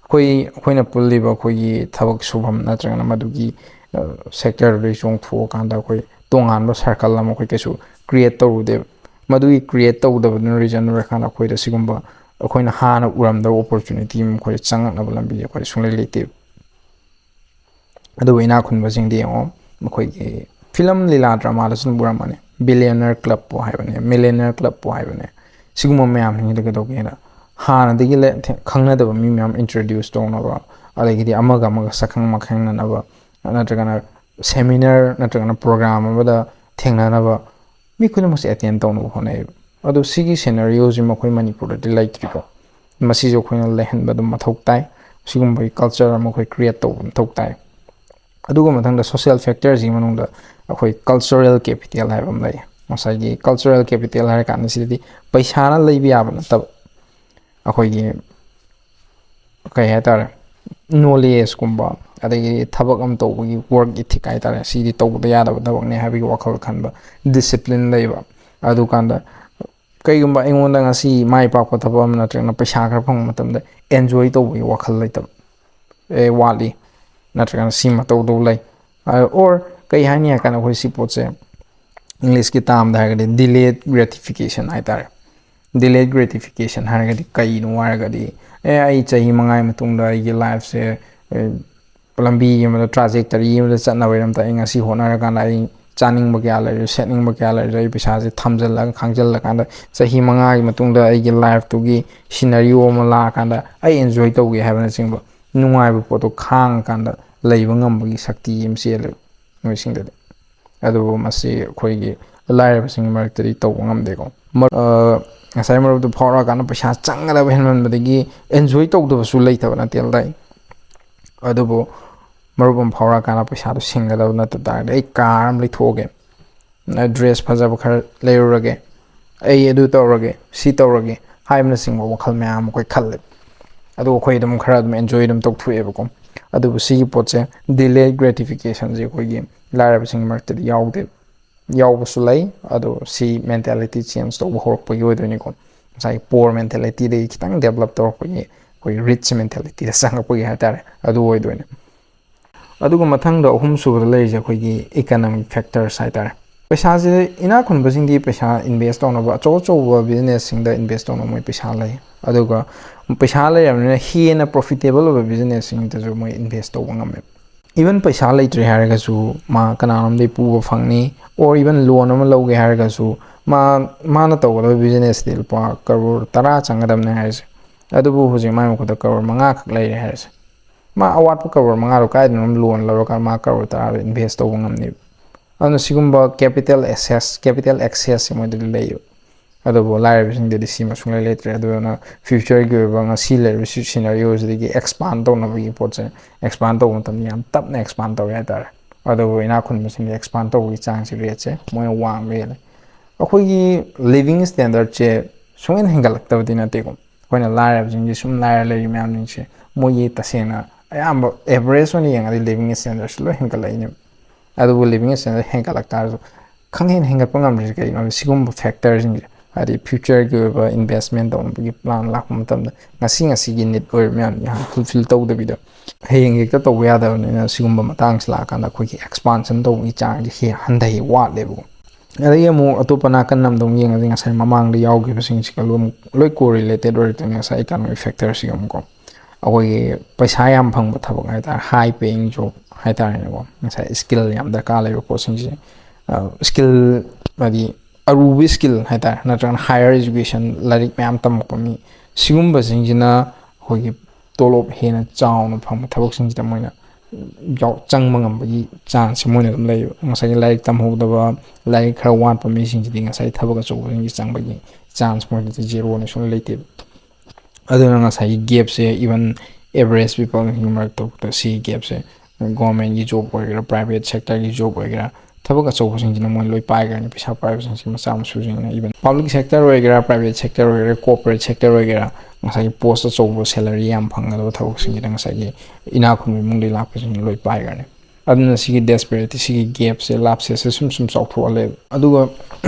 ꯑꯩꯈꯣꯏ, ꯑꯩꯈꯣꯏꯅ ꯄꯨꯜꯂꯤꯕ ꯑꯩꯈꯣꯏꯒꯤ ꯊꯕꯛ ꯁꯨꯐꯝ ꯅꯠꯇ꯭ꯔꯒꯅ ꯃꯗꯨꯒꯤ, ꯑ, sector ꯗꯨꯗꯒꯤ ꯆꯣꯡꯊꯣꯛꯑꯀꯥꯟꯗ ꯑꯩꯈꯣꯏ ꯇꯣꯉꯥꯟꯕ circle ꯑꯃ ꯑꯩꯈꯣꯏ ꯀꯩꯁꯨ create ꯇꯧꯔꯨꯗꯦꯕ꯫ ꯃꯗꯨꯒꯤ create ꯇꯧꯗꯕꯗꯨꯅ reason ꯑꯣꯏꯔꯀꯥꯟꯗ ꯑꯩꯈꯣꯏꯗ ꯁꯤꯒꯨꯝꯕ ꯑꯩꯈꯣꯏꯅ ꯍꯥꯟꯅ ꯎꯔꯝꯗꯕ opportunity ꯑꯃ ꯑꯩꯈꯣꯏꯗ ꯆꯪꯉꯛꯅꯕ ꯂꯝꯕꯤꯁꯦ ꯑꯩꯈꯣꯏꯗ ꯁꯨꯡꯂꯩ ꯂꯩꯇꯦꯕ꯫ ꯑꯗꯨꯕꯨ ꯏꯅꯥꯛ ꯈꯨꯟꯕꯁꯤꯡꯗꯤ ꯌꯦꯡꯉꯣ, ꯃꯈꯣꯏꯒꯤ film, ꯂꯤꯂꯥ, drama ꯗꯁꯨ ꯑꯗꯨꯝ ꯎꯔꯝꯃꯅꯤ, billionaire club ꯄꯨ ꯍꯥꯏꯕꯅꯦ, millionaire club ꯄꯨ ꯍꯥꯏꯕꯅꯦ꯫ ꯁꯤꯒꯨꯝꯕ ꯃꯌꯥꯝꯁꯤꯡꯁꯤꯗ ꯀꯩꯗꯧꯒꯦꯅ, ꯍꯥꯟꯅꯗꯒꯤ ꯂꯩ-, ꯊꯦ-, ꯈꯪꯅꯗꯕ ꯃꯤ ꯃꯌꯥꯝ introduce ꯇꯧꯅꯕ, ꯑꯗꯒꯤꯗꯤ ꯑꯃꯒ ꯑꯃꯒ ꯁꯛꯈꯪ ꯃꯥꯏꯈꯪꯅꯅꯕ, ꯅꯠꯇ꯭ꯔꯒꯅ seminar ꯅꯠꯇ꯭ꯔꯒꯅ program ꯑꯃꯗ ꯊꯦꯡꯅꯅꯕ, ꯃꯤ ꯈꯨꯗꯤꯡꯃꯛꯁꯦ attend ꯇꯧꯅꯕ ꯍꯣꯠꯅꯩꯌꯦꯕ꯫ ꯑꯗꯣ ꯁꯤꯒꯤ scenario ꯁꯤꯃ ꯑꯩꯈꯣꯏ ꯃꯅꯤꯄꯨꯔꯗꯗꯤ ꯂꯩꯇ꯭ꯔꯤꯀꯣ꯫ ꯃꯁꯤꯁꯨ ꯑꯩꯈꯣꯏꯅ ꯂꯩꯍꯟꯕ ꯑꯗꯨꯝ ꯃꯊꯧ ꯇꯥꯏ꯫ ꯁꯤꯒꯨꯝꯕꯒꯤ culture ꯑꯃ ꯑꯩꯈꯣꯏ create ꯇꯧꯕ ꯃꯊꯧ ꯇꯥꯏ꯫ ꯑꯗꯨꯒ ꯃꯊꯪꯗ social factorꯁꯤꯒꯤ ꯃꯅꯨꯡꯗ ꯑꯩꯈꯣꯏ cultural capital ꯍꯥꯏꯕ ꯑꯃ ꯂꯩ꯫ ꯉꯁꯥꯏꯒꯤ cultural capital ꯍꯥꯏꯔ ꯀꯥꯟꯗ ꯁꯤꯗꯗꯤ ꯄꯩꯁꯥꯅ ꯂꯩꯕ ꯌꯥꯕ ꯅꯠꯇꯕ, ꯑꯩꯈꯣꯏꯒꯤ ꯀꯩ ꯍꯥꯏꯇꯥꯔꯦ, knowledgeꯀꯨꯝꯕ, ꯑꯗꯒꯤ ꯊꯕꯛ ꯑꯃ ꯇꯧꯕꯒꯤ work ethic ꯍꯥꯏꯇꯥꯔꯦ, ꯁꯤꯗꯤ ꯇꯧꯗ ꯌꯥꯗꯕ ꯊꯕꯛꯅꯤ ꯍꯥꯏꯕꯒꯤ ꯋꯥꯈꯜ ꯈꯟꯕ, discipline ꯂꯩꯕ꯫ ꯑꯗꯨꯀꯥꯟꯗ ꯀꯩꯒꯨꯝꯕ ꯑꯩꯉꯣꯟꯗ ꯉꯁꯤ ꯃꯥꯏ ꯄꯥꯛꯄ ꯊꯕꯛ ꯑꯃ ꯅꯠꯇ꯭ꯔꯒꯅ ꯄꯩꯁꯥ ꯈꯔ ꯐꯪꯕ ꯃꯇꯝꯗ enjoy ꯇꯧꯕꯒꯤ ꯋꯥꯈꯜ ꯂꯩꯇꯕ, ꯑꯦ ꯋꯥꯠꯂꯤ, ꯅꯠꯇ꯭ꯔꯒꯅ ꯁꯤꯃ ꯇꯧꯗꯧ ꯂꯩ, or ꯀꯩ ꯍꯥꯏꯅꯤ ꯍꯥꯏ ꯀꯥꯟꯗ ꯑꯩꯈꯣꯏ ꯁꯤ ꯄꯣꯠꯁꯦ Englishꯀꯤ termꯗ ꯍꯥꯏꯔꯒꯗꯤ delayed gratification ꯍꯥꯏꯇꯥꯔꯦ꯫ Delayed gratification ꯍꯥꯏꯔꯒꯗꯤ ꯀꯩꯅꯣ ꯍꯥꯏꯔꯒꯗꯤ, ꯑꯦ ꯑꯩ ꯆꯍꯤ ꯃꯉꯥꯒꯤ ꯃꯇꯨꯡꯗ ꯑꯩꯒꯤ lifeꯁꯦ ꯂꯝꯕꯤ ꯑꯃꯗ, trajectory ꯑꯃꯗ ꯆꯠꯅꯕꯒꯤꯗꯃꯛꯇ ꯑꯩ ꯉꯁꯤ ꯍꯣꯠꯅꯔꯀꯥꯟꯗ ꯑꯩ ꯆꯥꯅꯤꯡꯕ ꯀꯌꯥ ꯂꯩꯔꯁꯨ, ꯁꯦꯠꯅꯤꯡꯕ ꯀꯌꯥ ꯂꯩꯔꯁꯨ, ꯑꯩ ꯄꯩꯁꯥꯁꯦ ꯊꯝꯖꯤꯜꯂꯒ ꯈꯥꯡꯖꯤꯜꯂꯀꯥꯟꯗ ꯆꯍꯤ ꯃꯉꯥꯒꯤ ꯃꯇꯨꯡꯗ ꯑꯩꯒꯤ lifeꯇꯨꯒꯤ scenario ꯑꯃ ꯂꯥꯛꯑꯀꯥꯟꯗ ꯑꯩ enjoy ꯇꯧꯒꯦ ꯍꯥꯏꯕꯅꯆꯤꯡꯕ ꯅꯨꯡꯉꯥꯏꯕ ꯄꯣꯠꯇꯣ ꯈꯥꯡꯉꯀꯥꯟꯗ ꯂꯩꯕ ꯉꯝꯕꯒꯤ ꯁꯛꯇꯤ ꯑꯃ ꯆꯦꯜꯂꯦꯕ ꯃꯣꯏꯁꯤꯡꯗꯗꯤ꯫ ꯑꯗꯨꯕꯨ ꯃꯁꯤ ꯑꯩꯈꯣꯏꯒꯤ ꯂꯥꯏꯔꯕꯁꯤꯡꯒꯤ ꯃꯔꯛꯇꯗꯤ ꯇꯧꯕ ꯉꯝꯗꯦꯀꯣ꯫ ꯃꯔ-, ꯑ, ꯉꯁꯥꯏ ꯃꯔꯨꯞꯇꯨ ꯐꯥꯎꯔꯛꯑꯀꯥꯟꯗ ꯄꯩꯁꯥ ꯆꯪꯒꯗꯕ ꯍꯦꯟꯃꯟꯕꯗꯒꯤ enjoy ꯇꯧꯗꯕꯁꯨ ꯂꯩꯇꯕ ꯅꯠꯇꯦ ꯂꯩ꯫ ꯑꯗꯨꯕꯨ ꯃꯔꯨꯞ ꯑꯃ ꯐꯥꯎꯔꯛꯑꯀꯥꯟꯗ ꯄꯩꯁꯥꯗꯣ ꯁꯤꯡꯒꯗꯕ ꯅꯠꯇ ꯇꯥꯔꯒꯗꯤ ꯑꯩ car ꯑꯃ ꯂꯩꯊꯣꯛꯑꯒꯦ, dress ꯐꯖꯕ ꯈꯔ ꯂꯩꯔꯨꯔꯒꯦ, ꯑꯩ ꯑꯗꯨ ꯇꯧꯔꯒꯦ, ꯁꯤ ꯇꯧꯔꯒꯦ ꯍꯥꯏꯕꯅꯆꯤꯡꯕ ꯋꯥꯈꯜ ꯃꯌꯥꯝ ꯑꯃ ꯑꯩꯈꯣꯏ ꯈꯜꯂꯦ꯫ ꯑꯗꯨ ꯑꯩꯈꯣꯏ ꯑꯗꯨꯝ ꯈꯔ ꯑꯗꯨꯝ enjoy ꯑꯗꯨꯝ ꯇꯧꯊꯣꯛꯑꯦꯕꯀꯣ꯫ ꯑꯗꯨꯕꯨ ꯁꯤꯒꯤ ꯄꯣꯠꯁꯦ delayed gratificationꯁꯦ ꯑꯩꯈꯣꯏꯒꯤ ꯂꯥꯏꯔꯕꯁꯤꯡꯒꯤ ꯃꯔꯛꯇꯗꯤ ꯌꯥꯎꯗꯦ, ꯌꯥꯎꯕꯁꯨ ꯂꯩ꯫ ꯑꯗꯣ ꯁꯤ mentality change ꯇꯧꯕ ꯍꯧꯔꯛꯄꯒꯤ ꯑꯣꯏꯗꯣꯏꯅꯤꯀꯣ꯫ ꯉꯁꯥꯏ poor mentalityꯗꯒꯤ ꯈꯤꯇꯪ develop ꯇꯧꯔꯛꯄꯒꯤ ꯑꯩꯈꯣꯏ rich mentalityꯗ ꯆꯪꯉꯛꯄꯒꯤ ꯍꯥꯏꯇꯥꯔꯦ, ꯑꯗꯨ ꯑꯣꯏꯗꯣꯏꯅꯦ꯫ ꯑꯗꯨꯒ ꯃꯊꯪꯗ ꯑꯍꯨꯝ ꯁꯨꯕꯗ ꯂꯩꯔꯤꯁꯦ ꯑꯩꯈꯣꯏꯒꯤ economic factors ꯍꯥꯏꯇꯥꯔꯦ꯫ ꯄꯩꯁꯥꯁꯦ, ꯏꯅꯥꯛ ꯈꯨꯟꯕꯁꯤꯡꯗꯤ ꯄꯩꯁꯥ invest ꯇꯧꯅꯕ ꯑꯆꯧ ꯑꯆꯧꯕ businessꯁꯤꯡꯗ invest ꯇꯧꯅꯕ ꯃꯣꯏ ꯄꯩꯁꯥ ꯂꯩ꯫ ꯑꯗꯨꯒ ꯄꯩꯁꯥ ꯂꯩꯔꯕꯅꯤꯅ ꯍꯦꯟꯅ profitable ꯑꯣꯏꯕ businessꯁꯤꯡꯗꯁꯨ ꯃꯣꯏ invest ꯇꯧꯕ ꯉꯝꯃꯦ꯫ Even ꯄꯩꯁꯥ ꯂꯩꯇ꯭ꯔꯦ ꯍꯥꯏꯔꯒꯁꯨ ꯃꯥ ꯀꯅꯥꯅꯣꯝꯗꯒꯤ ꯄꯨꯕ ꯐꯪꯅꯤ, or even loan ꯑꯃ ꯂꯧꯒꯦ ꯍꯥꯏꯔꯒꯁꯨ ꯃꯥ, ꯃꯥꯅ ꯇꯧꯒꯗꯕ businessꯇꯤ ꯂꯨꯄꯥ ꯀꯔꯣꯔ ꯇꯔꯥ ꯆꯪꯒꯗꯕꯅꯦ ꯍꯥꯏꯔꯤꯁꯦ꯫ ꯑꯗꯨꯕꯨ ꯍꯧꯖꯤꯛ ꯃꯥꯏ ꯃꯈꯨꯠꯇ ꯀꯔꯣꯔ ꯃꯉꯥ ꯈꯛ ꯂꯩꯔꯦ ꯍꯥꯏꯔꯤꯁꯦ꯫ ꯃꯥ ꯑꯋꯥꯠꯄ ꯀꯔꯣꯔ ꯃꯉꯥꯗꯣ ꯀꯥꯏꯗꯅꯣ ꯑꯃ loan ꯂꯧꯔꯒ ꯃꯥ ꯀꯔꯣꯔ ꯇꯔꯥꯗꯣ invest ꯇꯧꯕ ꯉꯝꯅꯦꯕ꯫ ꯑꯗꯨꯅ ꯁꯤꯒꯨꯝꯕ capital access, capital accessꯁꯦ ꯃꯣꯏꯗꯗꯤ ꯂꯩꯌꯦꯕ꯫ ꯑꯗꯨꯕꯨ ꯂꯥꯏꯔꯕꯁꯤꯡꯗꯗꯤ ꯁꯤꯃ ꯁꯨꯡꯂꯩ ꯂꯩꯇ꯭ꯔꯦ꯫ ꯑꯗꯨꯅ ꯐ꯭ꯌꯨꯆꯔꯒꯤ ꯑꯣꯏꯕ ꯉꯁꯤ ꯂꯩꯔꯤꯕ ꯁꯤꯅꯔꯤꯑꯣꯁꯤꯗꯒꯤ ꯑꯦꯛꯁꯄꯥꯟ ꯇꯧꯅꯕꯒꯤ ꯄꯣꯠꯁꯦ ꯑꯦꯛꯁꯄꯥꯟ ꯇꯧꯕ ꯃꯇꯝꯗ ꯌꯥꯝ ꯇꯞꯅ ꯑꯦꯛꯁꯄꯥꯟ ꯇꯧꯋꯦ ꯍꯥꯏꯇꯥꯔꯦ꯫ ꯑꯗꯨꯕꯨ ꯏꯅꯥꯛ ꯈꯨꯟꯕꯁꯤꯡꯗꯤ ꯑꯦꯛꯁꯄꯥꯟ ꯇꯧꯕꯒꯤ ꯆꯥꯡꯁꯦ, ꯔꯦꯠꯁꯦ ꯃꯣꯏꯅ ꯋꯥꯡꯕ ꯍꯦꯜꯂꯦ꯫ ꯑꯩꯈꯣꯏꯒꯤ ꯂꯤꯕꯤꯡ ꯁ꯭ꯇꯦꯟꯗꯔꯠꯁꯦ ꯁꯨꯡꯍꯦꯟ ꯍꯦꯟꯒꯠꯂꯛꯇꯕꯗꯤ ꯅꯠꯇꯦꯀꯣ꯫ ꯑꯩꯈꯣꯏꯅ ꯂꯥꯏꯔꯕꯁꯤꯡꯁꯦ ꯁꯨꯝ ꯂꯥꯏꯔ ꯂꯩꯔꯤ ꯃꯌꯥꯝꯁꯤꯡꯁꯦ ꯃꯣꯏꯒꯤ ꯇꯁꯦꯡꯅ ꯑꯌꯥꯝꯕ ꯑꯦꯚꯔꯦꯖ ꯑꯣꯏꯅ ꯌꯦꯡꯉꯗꯤ ꯂꯤꯕꯤꯡ ꯁ꯭ꯇꯦꯟꯗꯔꯠꯁꯦ ꯂꯣꯏ ꯍꯦꯟꯒꯠꯂꯛꯏꯅꯦꯕ꯫ ꯑꯗꯨꯕꯨ ꯂꯤꯕꯤꯡ ꯁ꯭ꯇꯦꯟꯗꯔꯠ ꯍꯦꯟꯒꯠꯂꯛ ꯇꯥꯔꯁꯨ ꯈꯪꯍꯦꯟ ꯍꯦꯟꯒꯠꯄ ꯉꯝꯗ꯭ꯔꯤꯁꯦ ꯀꯩꯒꯤꯅꯣ? ꯁꯤꯒꯨꯝꯕ ꯐꯦꯛꯇꯔꯁꯤꯡꯁꯦ, ꯍꯥꯏꯗꯤ ꯐ꯭ꯌꯨꯆꯔꯒꯤ ꯑꯣꯏꯕ ꯏꯟꯚꯦꯁꯃꯦꯟ ꯇꯧꯅꯕꯒꯤ ꯄ꯭ꯂꯥꯟ ꯂꯥꯛꯄ ꯃꯇꯝꯗ ꯉꯁꯤ ꯉꯁꯤꯒꯤ ꯅꯤꯠ ꯑꯣꯏꯔꯤꯕ ꯃꯌꯥꯝꯁꯦ ꯍꯥꯟꯅ ꯐꯨꯜꯐꯤꯜ ꯇꯧꯗꯕꯤꯗ ꯍꯌꯦꯡ ꯍꯦꯛꯇ ꯇꯧꯕ ꯌꯥꯗꯕꯅꯤꯅ ꯁꯤꯒꯨꯝꯕ ꯃꯇꯥꯡꯁꯤ ꯂꯥꯛꯑꯀꯥꯟꯗ ꯑꯩꯈꯣꯏꯒꯤ ꯑꯦꯛꯁꯄꯥꯟꯁꯟ ꯇꯧꯕꯒꯤ ꯆꯥꯡꯁꯦ ꯍꯦ ꯍꯟꯊꯩ, ꯋꯥꯠꯂꯦꯕꯀꯣ꯫ ꯑꯗꯒꯤ ꯑꯃꯨꯛ ꯑꯇꯣꯞꯄ ꯅꯥꯀꯟ ꯑꯃꯗ ꯑꯃꯨꯛ ꯌꯦꯡꯉꯗꯤ ꯉꯁꯥꯏ ꯃꯃꯥꯡꯗ ꯌꯥꯎꯈꯤꯕꯁꯤꯡꯁꯤꯒ ꯂꯣꯏ ꯑꯃꯨꯛ ꯂꯣꯏ ꯀꯣꯔꯤꯂꯦꯇꯦꯠ ꯑꯣꯏꯔꯛꯇꯣꯏꯅꯤ ꯉꯁꯥꯏ ꯏꯀꯥꯅꯣꯃꯤꯛ ꯐꯦꯛꯇꯔꯁꯤꯒ ꯑꯃꯨꯛꯀꯣ꯫ ꯑꯩꯈꯣꯏꯒꯤ ꯄꯩꯁꯥ ꯌꯥꯝ ꯐꯪꯕ ꯊꯕꯛ ꯍꯥꯏꯇꯥꯔꯦ, ꯍꯥꯏ ꯄꯦꯌꯤꯡ ꯖꯣꯕ ꯍꯥꯏꯇꯥꯔꯦꯅꯦꯀꯣ, ꯉꯁꯥꯏ ꯁ꯭ꯀꯤꯜ ꯌꯥꯝ ꯗꯔꯀꯥꯔ ꯂꯩꯕ ꯄꯣꯠꯁꯤꯡꯁꯦ, ꯁ꯭ꯀꯤꯜ ꯍꯥꯏꯗꯤ ꯑꯔꯨꯕ ꯁ꯭ꯀꯤꯜ ꯍꯥꯏꯇꯥꯔꯦ, ꯅꯠꯇ꯭ꯔꯒꯅ ꯍꯥꯌꯔ ꯏꯖꯨꯀꯦꯁꯟ, ꯂꯥꯏꯔꯤꯛ ꯃꯌꯥꯝ ꯇꯝꯃꯛꯄ ꯃꯤ, ꯁꯤꯒꯨꯝꯕꯁꯤꯡꯁꯤꯅ ꯑꯩꯈꯣꯏꯒꯤ ꯇꯣꯂꯣꯞ ꯍꯦꯟꯅ ꯆꯥꯎꯅ ꯐꯪꯕ ꯊꯕꯛꯁꯤꯡꯁꯤꯗ ꯃꯣꯏꯅ ꯌꯥꯎ ꯆꯪꯕ ꯉꯝꯕꯒꯤ ꯆꯥꯟꯁꯁꯦ ꯃꯣꯏꯅ ꯑꯗꯨꯝ ꯂꯩꯌꯦꯕ꯫ ꯉꯁꯥꯏꯒꯤ ꯂꯥꯏꯔꯤꯛ ꯇꯝꯍꯧꯗꯕ, ꯂꯥꯏꯔꯤꯛ ꯈꯔ ꯋꯥꯠꯄ ꯃꯤꯁꯤꯡꯁꯤꯗꯤ ꯉꯁꯥꯏ ꯊꯕꯛ ꯑꯆꯧꯕꯁꯤꯡꯒꯤ ꯆꯪꯕꯒꯤ ꯆꯥꯟꯁ ꯃꯣꯏꯗꯗꯤ ꯖꯦꯔꯣꯅꯤ, ꯁꯨꯡꯂꯩ ꯂꯩꯇꯦꯕ꯫ ꯑꯗꯨꯅ ꯉꯁꯥꯏꯒꯤ ꯒꯦꯞꯁꯦ ꯏꯚꯟ ꯑꯦꯚꯔꯦꯖ ꯄꯤꯄꯜꯒꯤ ꯃꯔꯛꯇ ꯁꯤꯒꯤ ꯒꯦꯞꯁꯦ ꯒꯣꯔꯃꯦꯟꯒꯤ ꯖꯣꯕ ꯑꯣꯏꯒꯦꯔꯥ, ꯄ꯭ꯔꯥꯏꯚꯦꯠ ꯁꯦꯛꯇꯔꯒꯤ ꯖꯣꯕ ꯑꯣꯏꯒꯦꯔꯥ, ꯊꯕꯛ ꯑꯆꯧꯕꯁꯤꯡꯁꯤꯅ ꯃꯣꯏ ꯂꯣꯏ ꯄꯥꯏꯈ꯭ꯔꯅꯤ, ꯄꯩꯁꯥ ꯄꯥꯏꯕꯁꯤꯡꯁꯤ ꯃꯆꯥ ꯃꯁꯨꯁꯤꯡꯅ꯫ ꯏꯚꯟ ꯄꯕ꯭ꯂꯤꯛ ꯁꯦꯛꯇꯔ ꯑꯣꯏꯒꯦꯔꯥ, ꯄ꯭ꯔꯥꯏꯚꯦꯠ ꯁꯦꯛꯇꯔ ꯑꯣꯏꯒꯦꯔꯥ, ꯀꯣꯔꯄꯣꯔꯦꯠ ꯁꯦꯛꯇꯔ ꯑꯣꯏꯒꯦꯔꯥ, ꯉꯁꯥꯏꯒꯤ ꯄꯣꯁ ꯑꯆꯧꯕ, ꯁꯦꯂꯔꯤ ꯌꯥꯝ ꯐꯪꯒꯗꯕ ꯊꯕꯛꯁꯤꯡꯁꯤꯗ ꯉꯁꯥꯏꯒꯤ ꯏꯅꯥꯛ ꯈꯨꯟꯕ ꯏꯃꯨꯡꯗꯒꯤ ꯂꯥꯛꯄꯁꯤꯡꯅ ꯂꯣꯏ ꯄꯥꯏꯈ꯭ꯔꯅꯤ꯫ ꯑꯗꯨꯅ ꯁꯤꯒꯤ ꯗꯦꯁꯄꯦꯔꯤꯇꯤ, ꯁꯤꯒꯤ ꯒꯦꯞꯁꯦ, ꯂꯥꯞꯁꯦꯁꯦ ꯁꯨꯝ ꯁꯨꯝ ꯆꯥꯎꯊꯣꯛꯍꯜꯂꯦꯕ꯫ ꯑꯗꯨꯒ